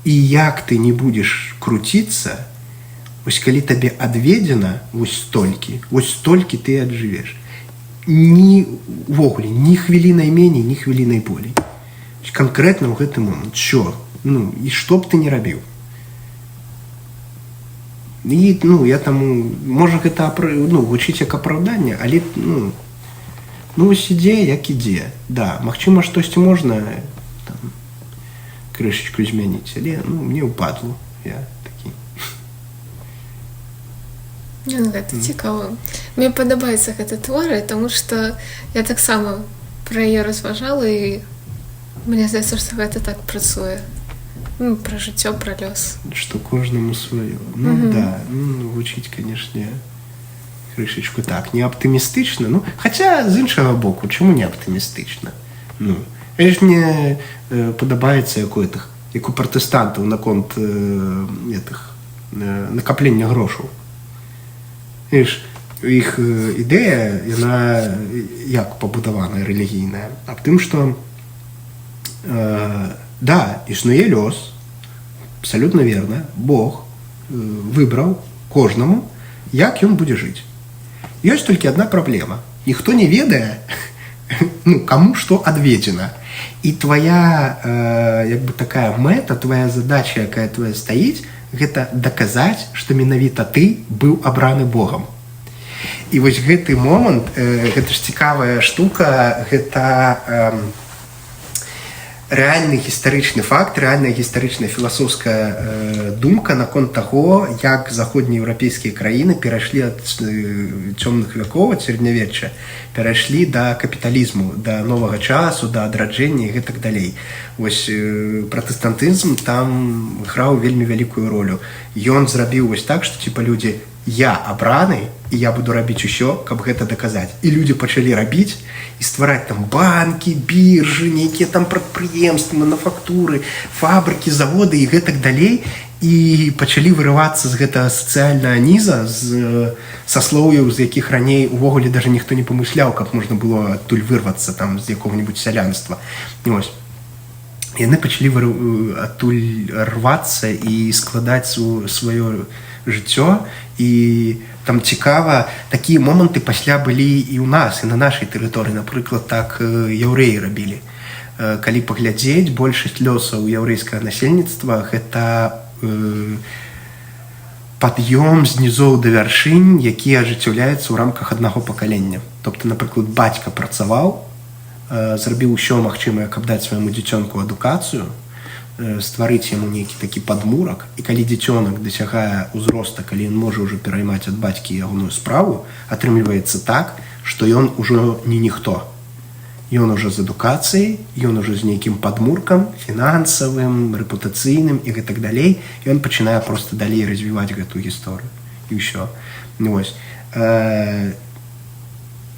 Speaker 2: І як ты не будзеш круціцца, ось калі табе адведзена вось столькі ты аджывеш. Ні увогуле, ні хвілінай меней, ні хвілінай болей. Ось канкрэтна ў гэты момант що, ну, і што б ты не рабіў. І, ну, я там, можа, гэта ну, гучыць як апраўданне, але ну, вось ідзе як ідзе. Да, магчыма, штосьці можна там крышачку змяніць, але, ну, мне ўпадлу, я такі.
Speaker 1: Не, ну, гэта цікава. Мне падабаецца гэта тэорыя, таму што я таксама пра яе разважала, і мне здаецца, што гэта так працуе. Ну, пра жыццё, пра лёс.
Speaker 2: Што кожнаму сваё. Ну, да, ну, гучыць, канешне, крышачку так, не аптымістычна, ну, хаця, з іншага боку, чаму не аптымістычна? Ну, ж мне падабаецца, як у этих, як у пратэстантаў наконт этих, накаплення грошаў. Ж, іх ідэя, яна як пабудаваная рэлігійная, аб тым, што да, існуе лёс, абсолютно верно, Бог выбраў кожнаму, як ён будзе жыць. Ёсць толькі одна праблема: ніхто не ведае, ну, каму што адведзена. І твоя як бы такая мэта, твоя задача, якая твоя стаіць, гэта даказаць, што менавіта ты быў абраны Богам. І вось гэты момант, гэта ж цікавая штука, гэта рэальны гістарычны факт, рэальная гістарычная філасофская думка наконт таго, як заходнееўрапейскія краіны перайшлі ад цёмных вякоў, ад сярэднявечча, перайшлі да капіталізму, да новага часу, да адраджэння і гэтак далей. Вось пратэстантызм там граў вельмі вялікую ролю. Ён зрабіў вось так, што типа людзі: я абраны, і я буду рабіць усё, каб гэта даказаць. І людзі пачалі рабіць і ствараць там банкі, біржы, нейкія там прадпрыемствы, мануфактуры, фабрыкі, заводы і гэтак далей, і пачалі вырывацца з гэтага сацыяльнага ніза, з саслоўяў, з якіх раней увогуле даже ніхто не памышляў, каб можна было адтуль вырвацца, там з якога-нибудь сялянства. Ось яны пачалі адтуль рвацца і складаць сваё жыццё. І там цікава, такія моманты пасля былі і ў нас, і на нашай тэрыторыі. Напрыклад, так яўрэі рабілі. Калі паглядзець, большасць лёсаў яўрэйскага насельніцтва — гэта пад'ём з нізоў да вяршынь, які ажыццяўляецца ў рамках аднаго пакалення. Тобто, напрыклад, бацька працаваў зрабіў усё магчымае, каб даць свайму дзіцёнку адукацыю, стварыць яму нейкі такі падмурак, і калі дзіцёнак дасягае ўзроста, калі ён можа ўжо пераймаць ад бацькі ягоную справу, атрымліваецца так, што ён ужо не ніхто. Ён уже з адукацыяй, ён уже з нейкім падмуркам фінансавым, рэпутацыйным і гэтак далей, ён пачынае просто далей развіваць гэтую гісторыю. І ўсё. Ну, вось.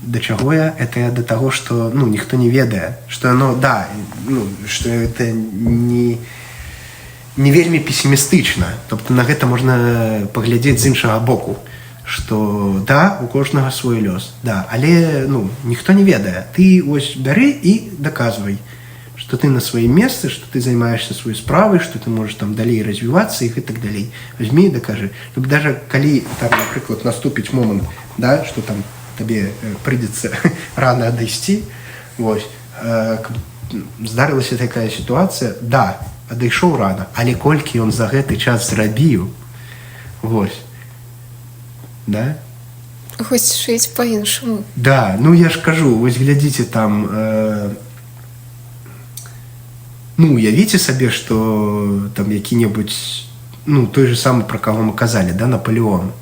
Speaker 2: Да чаго я? Это я да таго, што, ну, ніхто не ведае, што яно, да, ну, што это не вельмі песімістычна. Тобто на гэта можна паглядзець з іншага боку, што да, у кожнага свой лёс, да, але, ну, ніхто не ведае. Ты вось бяры і даказвай, што ты на сваім месцы, што ты займаешься сваёй справай, што ты можаш там далей развівацца і гэтак далей. Возьми і дакажы. Чтоб даже калі там, напрыклад, наступіць момант, да, што там табе прыйдзецца рана адысці, вось, здарылася такая сітуацыя, да, адышоў рана, але колькі ён за гэты час зрабіў, вось, да?
Speaker 1: Хоць жыць по-іншаму.
Speaker 2: Да, ну я ж кажу, вось глядзіце там, ну, уявіце сабе, што там які-небудзь, ну, той же самы, пра каго мы казалі, да, Наполеон,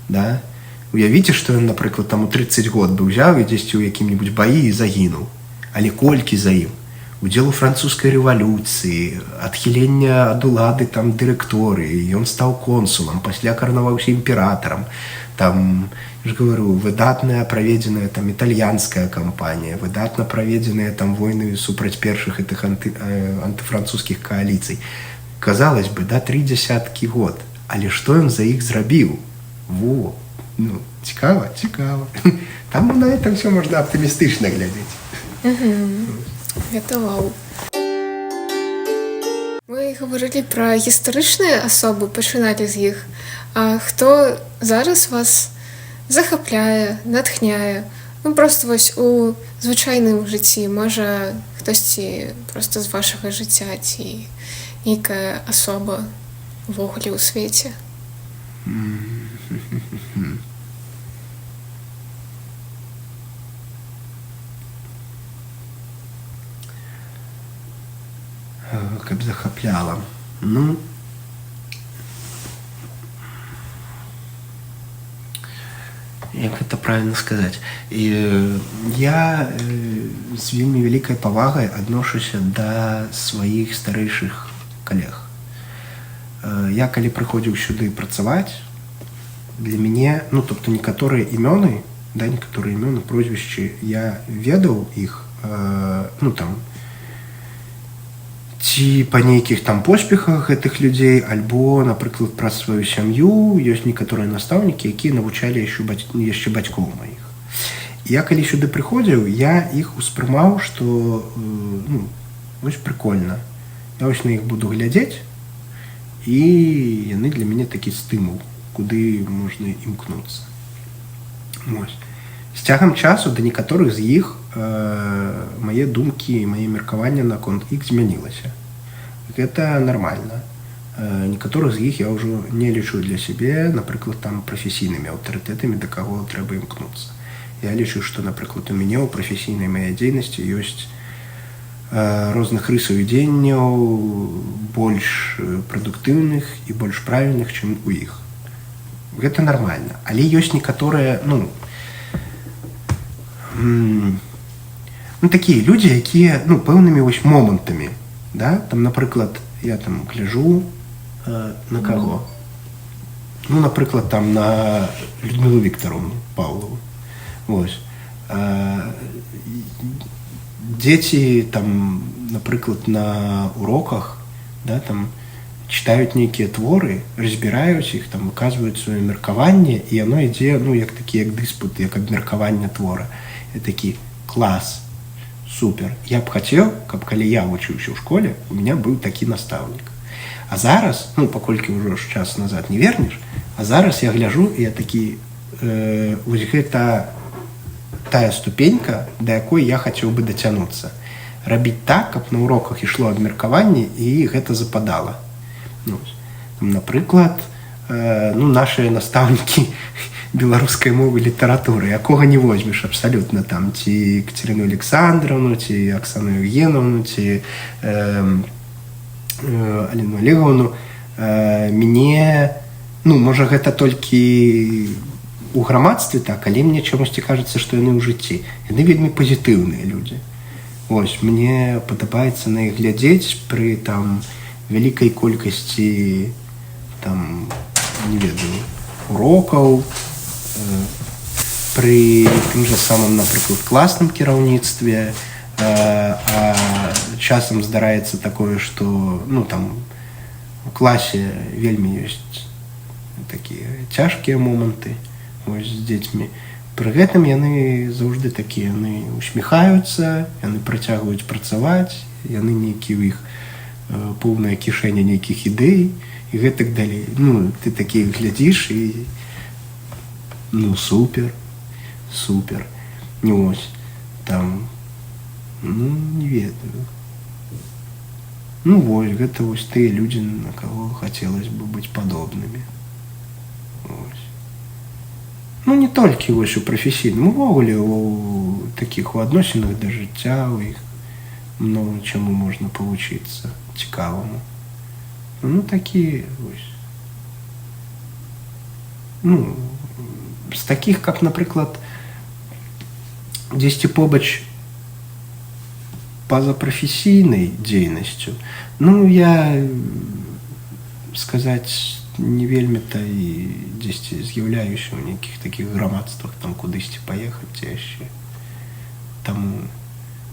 Speaker 2: да? Уявіце, што ён, напрыклад, там у 30 год бы ўзяў і дзесьці ў якім-небудзь баі і загінуў. Але колькі за ім? Удзел у французскай рэвалюцыі, адхілення ад улады там дырэкторыі, ён стаў консулам, пасля каранаваўся імператарам. Там, я ж говорю, выдатная праведзеная там італьянская кампанія, выдатна праведзеная там войны супраць першых гэтых антыфранцузскіх кааліцый. Казалось бы, да, 3 дзясяткі год, але што ён за іх зрабіў? Во, ну, цікава, цікава. Там на это все можна аптымістычна глядзець.
Speaker 1: Гэта вау. Мы гаварылі пра гістарычныя асобы, пачыналі з іх. А хто зараз вас захапляе, натхняе? Ну, просто вось у звычайным жыцці, можа, хтосьці просто з вашага жыцця ці нейкая асоба увогуле ў свеце.
Speaker 2: Каб захапляла. Ну, як гэта правильно сказаць? І я з вельмі вялікай павагай адношуся да сваіх старэйшых калег. Я калі прыходзіў сюды працаваць, для мяне, ну, тобто некаторыя імёны, да, некаторыя імёны, прозвішчы, я ведаў іх, ну, там, ці па нейкіх там поспехах гэтых людзей, альбо, напрыклад, праз сваю сям'ю. Ёсць некаторыя настаўнікі, якія навучалі яшчэ бацькоў маіх. Я калі сюды прыходзіў, я іх успрымаў, што, ну, вось прикольна, я вось на іх буду глядзець, і яны для мяне такі стымул, куды можна імкнуцца. Вось. З цягам часу да некаторых з іх мае думкі, мае меркаванне наконт іх змянілася. Гэта нармальна. Некаторых з іх я ўжо не лічу для сябе, напрыклад, там прафесійнымі аўтарытэтамі, да каго трэба імкнуцца. Я лічу, што, напрыклад, у мяне ў прафесійнай мае дзейнасці ёсць розных рысаў і дзеянняў больш прадуктыўных і больш правільных, чым у іх. Гэта нармальна. Але ёсць некаторыя, ну, такія людзі, якія, ну, пэўнымі вось момантамі, да? Там, напрыклад, я там гляжу на каго? Ну, напрыклад, там на Людмилу Викторовну Павлову. Вось. Дзеці там, напрыклад, на уроках, да, там чытаюць нейкія творы, разбіраюць іх, там выказваюць сваё меркаванне, і яно ідзе, ну, як такі, як дыспут, як абмеркаванне твора. І такі клас, супер. Я б хацеў, каб калі я вучыўся ў школе, у меня быў такі настаўнік. А зараз, ну, паколькі ўжо ж час назад не вернеш, а зараз я гляжу, і я такі, вось гэта тая ступенька, да якой я хацеў бы дацянуцца. Рабіць так, каб на уроках ішло абмеркаванне і гэта западала. Ну, там, напрыклад, ну, наши настаўнікі беларускай мовы, літаратуры, якога не возьмеш абсалютна, там, ці Кацярыну Александровну, ці Аксану Евгеновну, ці Аліну Олеговну, мне, ну, можа, гэта толькі у грамадстве так, але мне чамусьці кажацца, што яны ў жыцці, яны вельмі пазітыўныя людзі. Ось, мне падабаецца на іх глядзець пры там вялікай колькасці там, не ведаю, урокаў, пры тым жа самым, напрыклад, класным кіраўніцтве, а часам здараецца такое, што, ну, там у класе вельмі ёсць такія цяжкія моманты, ось, з дзецьмі. Пры гэтым яны заўжды такія, яны усміхаюцца, яны працягваюць працаваць, яны нейкі, ў іх поўная кішэня нейкіх ідэй і гэтак далей. Ну, ты такі глядзіш і, ну, супер, супер. Не, ось, там, ну, не ведаю. Ну, вось, гэта вось тыя людзі, на каго хацелось бы быць падобнымі. Ось. Ну, не толькі вось у прафесійным, увогуле у такіх у адносінах да жыцця у іх много чаму можна павучыцца цікаваму. Ну, такі вось. Ну, з такіх, как, напрыклад, дзесьці побач пазапрафесійнай дзейнасцю, ну, я сказаць, не вельмі-то і дзесьці з'яўляюся ў нейкіх такіх грамадствах, там кудысьці паехаць ці яшчэ. Таму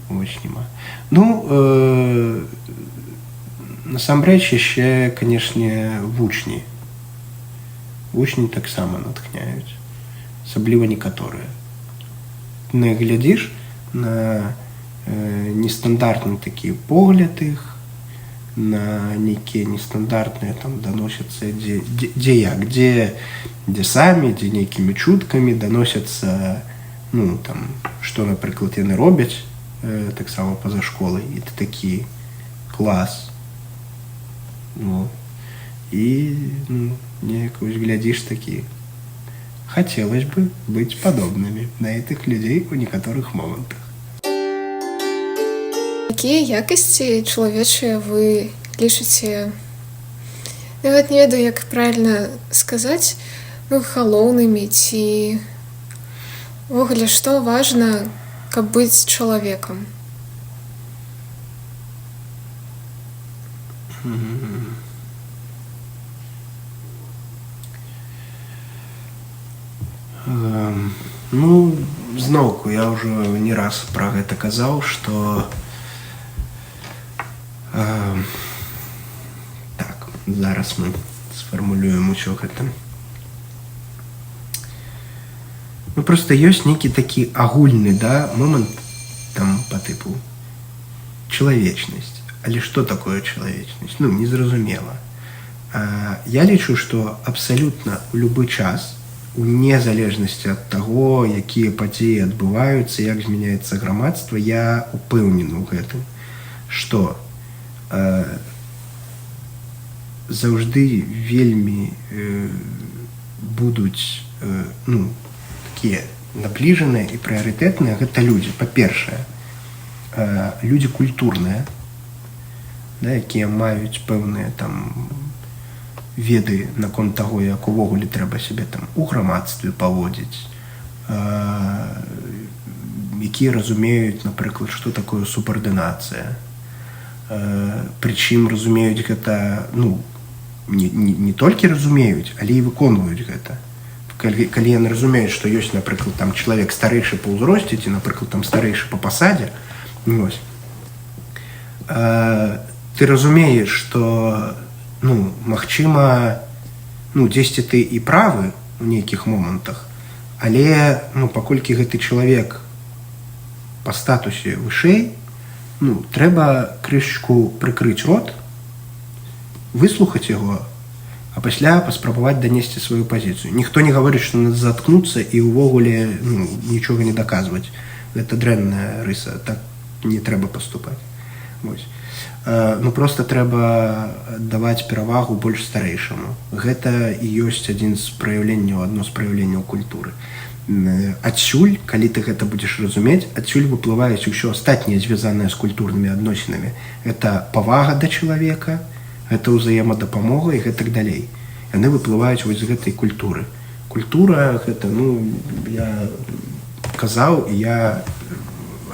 Speaker 2: вось няма. Ну, насамрэч яшчэ, канешне, вучні. Вучні таксама натхняюць, асабліва некаторыя. На іх глядзіш, на нестандартны такі погляд іх, на нейкія нестандартныя там даносяцца, дзе як, дзе самі, дзе нейкімі чуткамі даносяцца, ну, там, што, напрыклад, яны робяць таксама па-за школай, і ты такі: клас. Ну, і, ну, неяк вось глядзіш такі: хотелось бы быть подобными на этих людей у некаторых момантах.
Speaker 1: Якія якасці чалавечыя вы лічыце, нават не ведаю, як правильно сказаць, ну, галоўнымі ці увогуле, што важна, каб быць чалавекам?
Speaker 2: Ну, зноўку, я ўжо не раз пра гэта казаў, што так, зараз мы сфармулюем усё гэта. Ну, просто ёсць нейкі такі агульны, да, момант там по тыпу чалавечнасць. Але што такое чалавечнасць? Ну, незразумела. Я лічу, што абсалютна ў любы час, у незалежнасці ад таго, якія падзеі адбываюцца, як змяняецца грамадства, я упэўнены ў гэтым, што заўжды вельмі будуць ну, такія набліжаныя і прыярытэтныя гэта людзі. Па-першае, людзі культурныя, да, якія маюць пэўныя там веды наконт таго, як увогуле трэба сябе там у грамадстве паводзіць, якія разумеюць, напрыклад, што такое субардынацыя. Прычым разумеюць гэта, ну, не толькі разумеюць, але і выконваюць гэта. Калі яны разумеюць, што ёсць, напрыклад, там чалавек старэйшы па ўзросце ці, напрыклад, там старэйшы па пасадзе, вось, ты разумееш, што, ну, магчыма, ну, дзесьці ты і правы у нейкіх момантах, але, ну, паколькі гэты чалавек па статусе вышэй, ну, трэба крышечку прыкрыць рот, выслухаць яго, а пасля паспрабаваць данесці сваю пазіцыю. Ніхто не гаворыць, што надо заткнуцца і ўвогуле, ну, нічога не даказваць. Гэта дрэнная рыса, так не трэба паступаць. Вось. Ну, просто трэба даваць перавагу больш старэйшаму. Гэта і ёсць адзін з праяўленняў, адно з праяўленняў культуры. Адсюль, калі ты гэта будзеш разумець, адсюль выплываюць усё астатняе, звязанае з культурнымі адносінамі. Это павага да чалавека, гэта ўзаемадапамога і гэтак далей. Яны выплываюць вось з гэтай культуры. Культура гэта, ну, я казаў, і я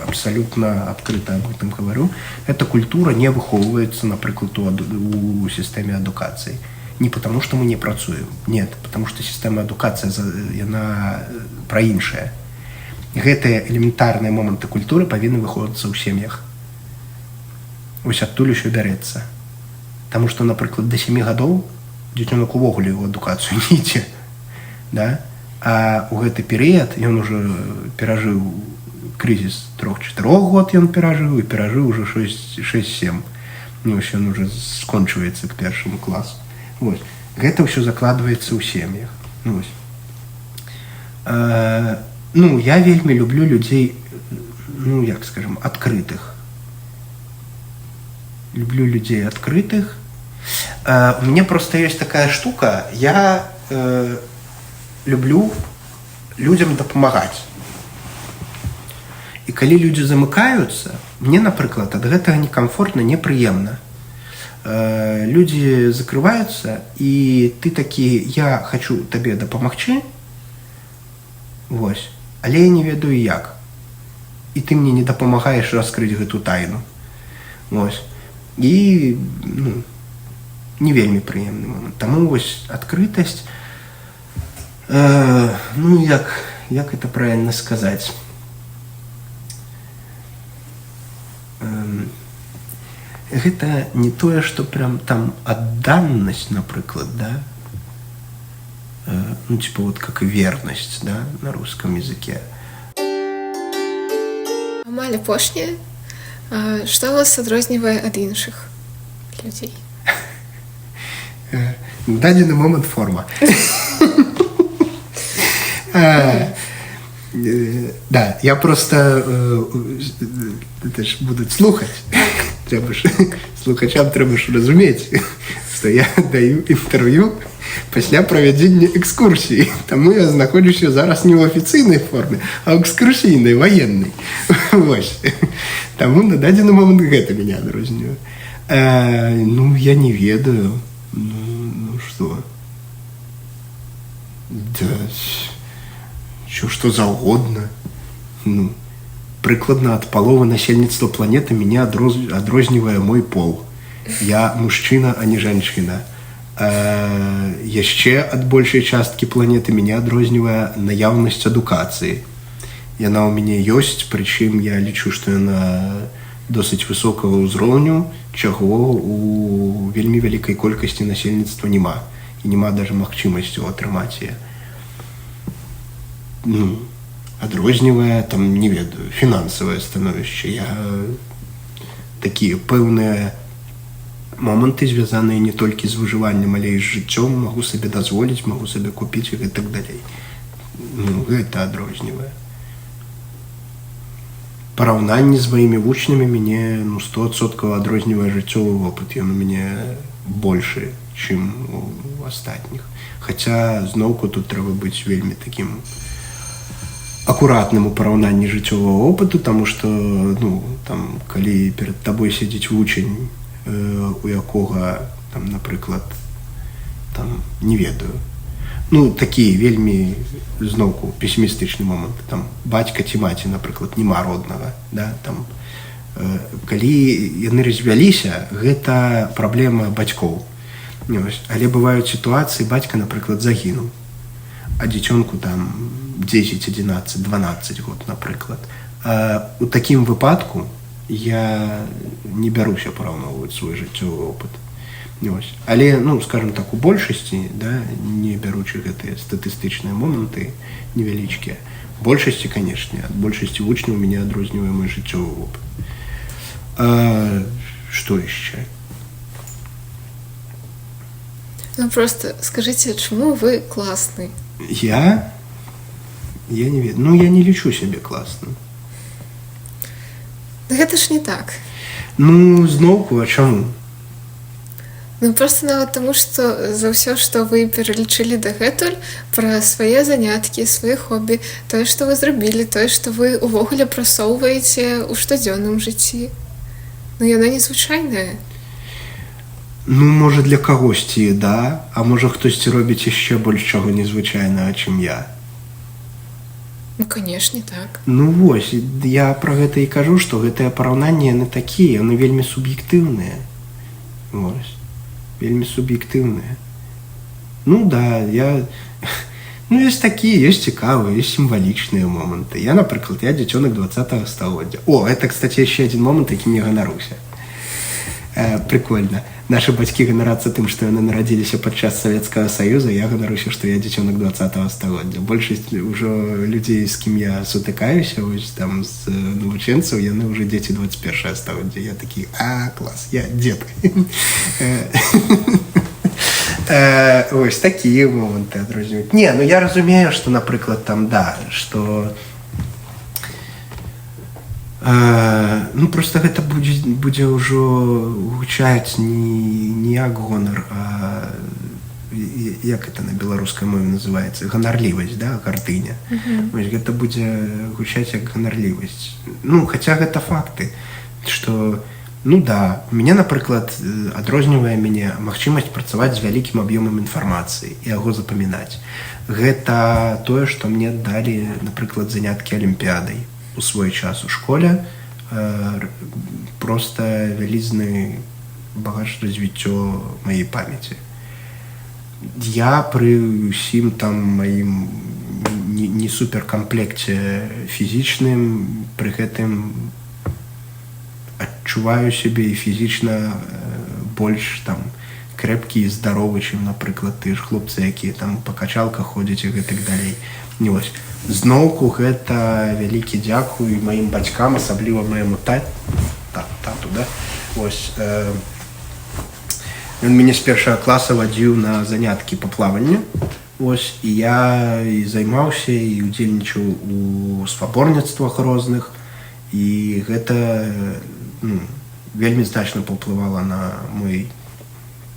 Speaker 2: абсалютна адкрыта об этом говорю, эта культура не выхоўваецца, напрыклад, у сістэме адукацыі. Не потому, что мы не працуем, нет, потому что сістэма адукацыя, яна пра іншае. Гэтыя элементарныя моманты культуры павінны выхоўвацца ў сем'ях. Вось адтуль усё бярэцца. Таму што, напрыклад, да 7 гадоў дзіцёнак увогуле ў адукацыю не ідзе, да? А ў гэты перыяд ён уже перажыў крызіс 3-4 год, ён перажыў і перажыў уже 6-7. Ну, вось ён уже скончваецца к першаму класу. Вось. Гэта ўсё закладваецца ў сем'ях. Ну, вось. Ну, я вельмі люблю людзей, ну, як скажем, адкрытых. Люблю людзей адкрытых. У мяне просто ёсць такая штука, я люблю людзям дапамагаць. І калі людзі замыкаюцца, мне, напрыклад, ад гэтага некамфортна, непрыемна. Людзі закрываюцца, і ты такі: «Я хочу табе дапамагчы, вось, але я не ведаю як. І ты мне не дапамагаеш раскрыць гэту тайну». Вось. І, ну, не вельмі прыемны момант. Таму вось адкрытасць, ну, як это правильно сказаць? Гэта не тое, што прям там адданасць, напрыклад, да? Ну, типа вот как верность, да, на русском языке.
Speaker 1: Амаль апошняе. Што вас адрознівае ад іншых людзей?
Speaker 2: На дадзены момант форма. Да, я просто, это ж будуць слухаць. Трэба ж слухачам, трэба ж разумець, што я даю інтэрв'ю пасля правядзення экскурсіі. Таму я знаходжуся зараз не ў афіцыйнай форме, а ў экскурсійнай, ваеннай. Вось. Таму на дадзены момант гэта меня адрознівае. Ну, я не ведаю. Ну что? Да, што заўгодна. Ну, прыкладна ад паловы насельніцтва планеты мяне адрознівае мой пол. Я мужчына, а не жанчына. Яшчэ ад большай часткі планеты мяне адрознівае наяўнасць адукацыі. Яна ў мяне ёсць, прычым я лічу, што яна досыць высокага ўзроўню, чаго у вельмі вялікай колькасці насельніцтва няма. І няма даже магчымасці атрымаць яе. Ну, адрознівае там, не ведаю, фінансавае становішча. Я такія пэўныя моманты, звязаныя не толькі з выжываннем, але і з жыццём, магу сабе дазволіць, магу сабе купіць і так далей. Ну, гэта адрознівае. Параўнанні з маімі вучнямі мяне, ну, 100% адрознівае жыццёвы вопыт. Ён у мяне большы, чым у астатніх. Хаця зноўку тут трэба быць вельмі такім акуратным у параўнанні жыццёвага опыту, таму што, ну, там, калі перад табой сядзіць вучань, у якога там, напрыклад, там, не ведаю, ну, такі вельмі зноўку песімістычны момант, там бацька ці маці, напрыклад, няма роднага, да, там, калі яны развяліся, гэта праблема бацькоў. Вось. Але бываюць сітуацыі: бацька, напрыклад, загінуў, а дзіцёнку там 10, 11, 12 год, напрыклад. У такім выпадку я не бяруся параўноўваць свой жыццёвы опыт. Вось. Але, ну, скажем так, у большасці, да, не бяручы гэтыя статыстычныя моманты невялічкія, большасці, канешне, ад большасці вучняў мяне адрознівае мой жыццёвы опыт. Што яшчэ?
Speaker 1: Ну, просто скажите, чаму вы класны?
Speaker 2: Я? Я не ведаю. Ну, я не лічу сябе класным.
Speaker 1: Гэта ж не так.
Speaker 2: Ну, зноўку, а чаму?
Speaker 1: Ну, просто нават таму, што за ўсё, што вы пералічылі дагэтуль пра свае заняткі, свае хобі, тое, што вы зрабілі, тое, што вы ўвогуле прасоўваеце ў штодзённым жыцці. Ну, яно незвычайнае.
Speaker 2: Ну, можа, для кагосьці, да, а можа, хтосьці робіць яшчэ больш чаго незвычайнага, чым я.
Speaker 1: Ну, канешне, так.
Speaker 2: Ну вось, я пра гэта і кажу, што гэтыя параўнанні, яны такія, яны вельмі суб'ектыўныя. Вось. Вельмі суб'ектыўныя. Ну да, я... Ну, ёсць такія, ёсць цікавыя, ёсць сімвалічныя моманты. Я, напрыклад, я дзіцёнак 20 стагоддзя. О, это, кстати, яшчэ адзін момант, якім я ганаруся. Прикольно. Нашы бацькі ганарацца тым, што яны нарадзіліся падчас Савецкага Саюза, я ганаруся, што я дзіцёнак 20 стагоддзя. Большасць ўжо людзей, з кім я сутыкаюся, вось там з навучэнцаў, яны ўжо дзеці 21 стагоддзя. Я такі: «А, клас, я дзед». Ось такія моманты адрозніваюць. Не, ну я разумею, што, напрыклад, там, да, што ну просто гэта будзе ўжо гучаць не як гонар, а як это на беларускай мове называется, ганарлівасць, да, гардыня. Вось гэта будзе гучаць як ганарлівасць. Ну, хаця гэта факты, что, ну да, мяне, напрыклад, адрознівае мяне магчымасць працаваць з вялікім аб'ёмам інфармацыі і яго запамінаць. Гэта тое, што мне далі, напрыклад, заняткі алімпіядай у свой час у школе, просто вялізны багаж, развіццё маёй памяці. Я пры ўсім там маім не суперкамплекце фізічным пры гэтым адчуваю сябе і фізічна больш там крэпкі і здаровы, чым, напрыклад, тыя ж хлопцы, якія там па качалках ходзяць і гэтак далей. Не, вось зноўку гэта вялікі дзякуй маім бацькам, асабліва майму тату, да. Вось ён мяне з першага класа вадзіў на заняткі па плаванню. Ось, і я і займаўся, і удзельнічаў у спаборніцтвах розных, і гэта, ну, вельмі значна паўплывала на мой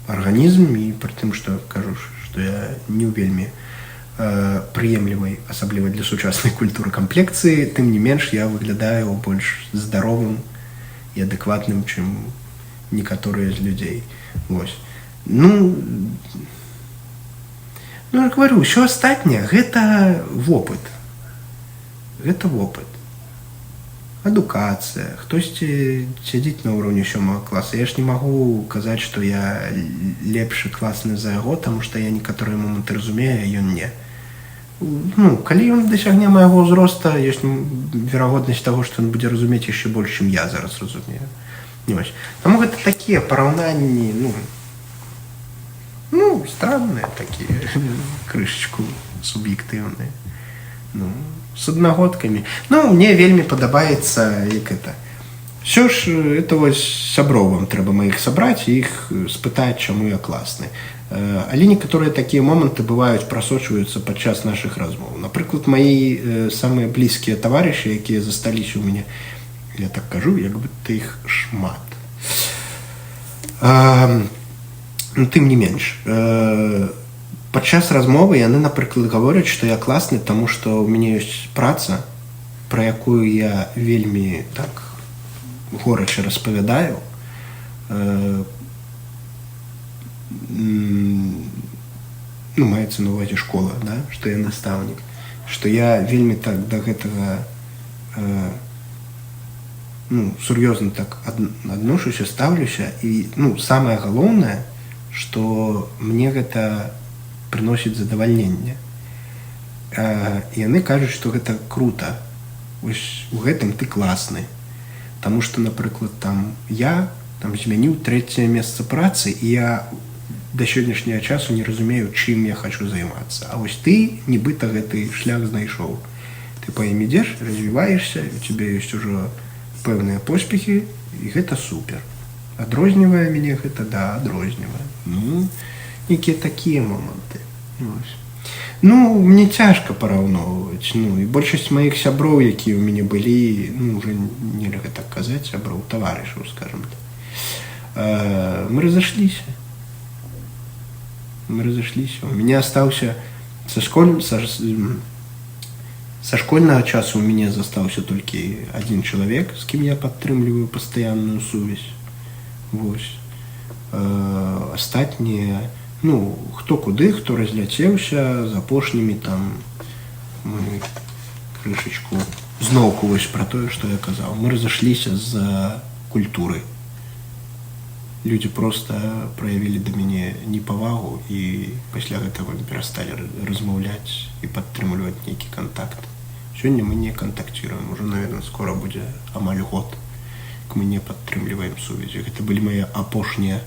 Speaker 2: арганізм, і пры тым, што кажу, што я не ў вельмі прыемлівай, асабліва для сучаснай культуры, камплекцыі, тым не менш я выглядаю больш здаровым і адэкватным, чым некаторыя з людзей. Вось. Ну, я говорю, ўсё астатняе гэта вопыт. Гэта вопыт. Адукацыя. Хтосьці сядзіць на ўроўні сёмага класа. Я ж не магу казаць, што я лепшы, класны за яго, таму што я некаторыя моманты разумею, а ён не. Ну, калі ён дасягне майго ўзроста, ёсць верагоднасць таго, што ён будзе разумець яшчэ больш, чым я зараз разумею. Вось. Таму гэта такія параўнанні, ну, странные такія, крышачку суб'ектыўныя. Ну, с аднагодкамі. Ну, мне вельмі падабаецца, як это. Всё ж это вось сяброў вам трэба маіх сабраць і іх спытаць, чаму я класны. Але некаторыя такія моманты бываюць, прасочваюцца падчас нашых размоў. Напрыклад, мои самыя блізкія таварышы, якія засталіся ў мяне, я так кажу, як будто іх шмат. Ну, тым не менш, падчас размовы яны, напрыклад, гавораць, што я класны, таму што ў мяне ёсць праца, пра якую я вельмі так горача распавядаю. Ну, маецца на увазе школа, да? Што я настаўнік, што я вельмі так да гэтага ну, сур'ёзна так адношуся, стаўлюся, і, ну, самае галоўнае, што мне гэта прыносіць задавальненне. І яны кажуць, што гэта круто. Вось у гэтым ты класны. Таму што, напрыклад, там я там змяніў трэцяе месца працы, і я да сённяшняга часу не разумею, чым я хочу займацца. А вось ты нібыта гэты шлях знайшоў. Ты па ім ідзеш, развіваешся, у тебе ёсць ужо пэўныя поспехі, і гэта супер. Адрознівае мяне гэта, да, адрознівае. Ну, нейкія такія моманты. Вось. Ну, мне цяжка параўноўваць. Ну, і большасць маіх сяброў, якія ў мяне былі, ну, уже нельга так казаць, сяброў, таварышаў, скажем так. Мы разышліся. Мы разышліся. У мяне астаўся са школьнага часу у мяне застаўся толькі адзін чалавек, з кім я падтрымліваю пастаянную сувязь. Вось. Астатнія, ну, хто куды, хто разляцеўся, з апошнімі там мы крышачку зноўку вось пра тое, што я казаў. Мы разышліся з-за культуры. Людзі проста праявілі да мяне непавагу і пасля гэтага мы перасталі размаўляць і падтрымліваць нейкі кантакт. Сёння мы не кантакціруем, ужо, наверное, скора будзе амаль год, як мы не падтрымліваем сувязі. Гэта былі мае апошнія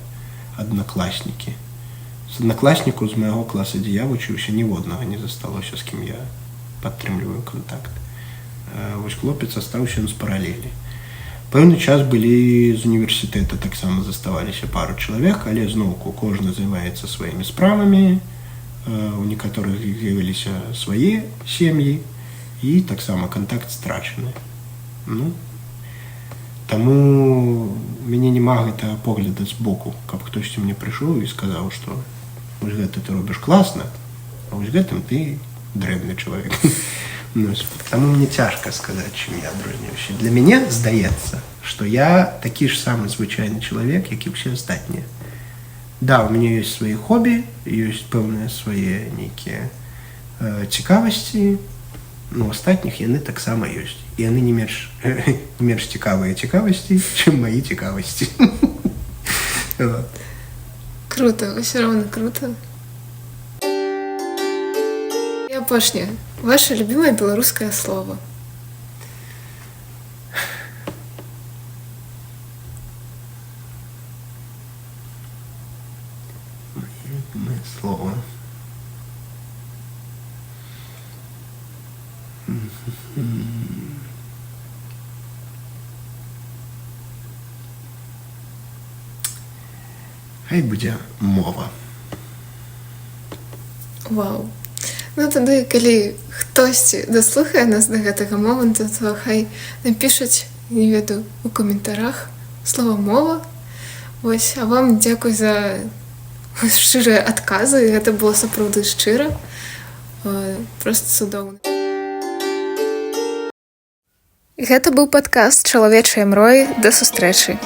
Speaker 2: аднакласнікі. З аднакласнікаў з майго класа, дзе я вучыўся, ніводнага не засталося, з кім я падтрымліваю кантакт. Вось хлопец астаўся з паралелі. Пэўны час былі з універсітэта, таксама заставаліся пару чалавек, але зноўку кожны займаецца сваімі справамі, у некаторых з'явіліся свае сем'і, і таксама кантакт страчаны. Ну, таму мяне няма гэтага погляда збоку, каб хтосьці мне прыйшоў і сказаў, што вось гэта ты робіш класна, а вось гэтым ты дрэнны чалавек. Ну, таму мне цяжка сказаць, чым я адрозніваюся. Для мяне здаецца, што я такі ж самы звычайны чалавек, як і ўсе астатнія. Да, у мяне ёсць свае хобі, ёсць пэўныя свае нейкія цікавасці, но астатніх яны таксама ёсць. І яны не менш цікавыя цікавасці, чым мае цікавасці. Вот.
Speaker 1: Круто, ўсё роўна круто. І апошняе. Ваше любимое белорусское слово?
Speaker 2: Мое любимое слово. Хай будзе мова.
Speaker 1: Вау. Ну, тады, калі хтосьці даслухае нас да гэтага моманту, то хай напішуць, не ведаю, у каментарах слова мова. Вось, а вам дзякуй за шчырыя адказы, гэта было сапраўды шчыра. Проста цудоўна. Гэта быў падкаст «Чалавечыя мроі». Да сустрэчы.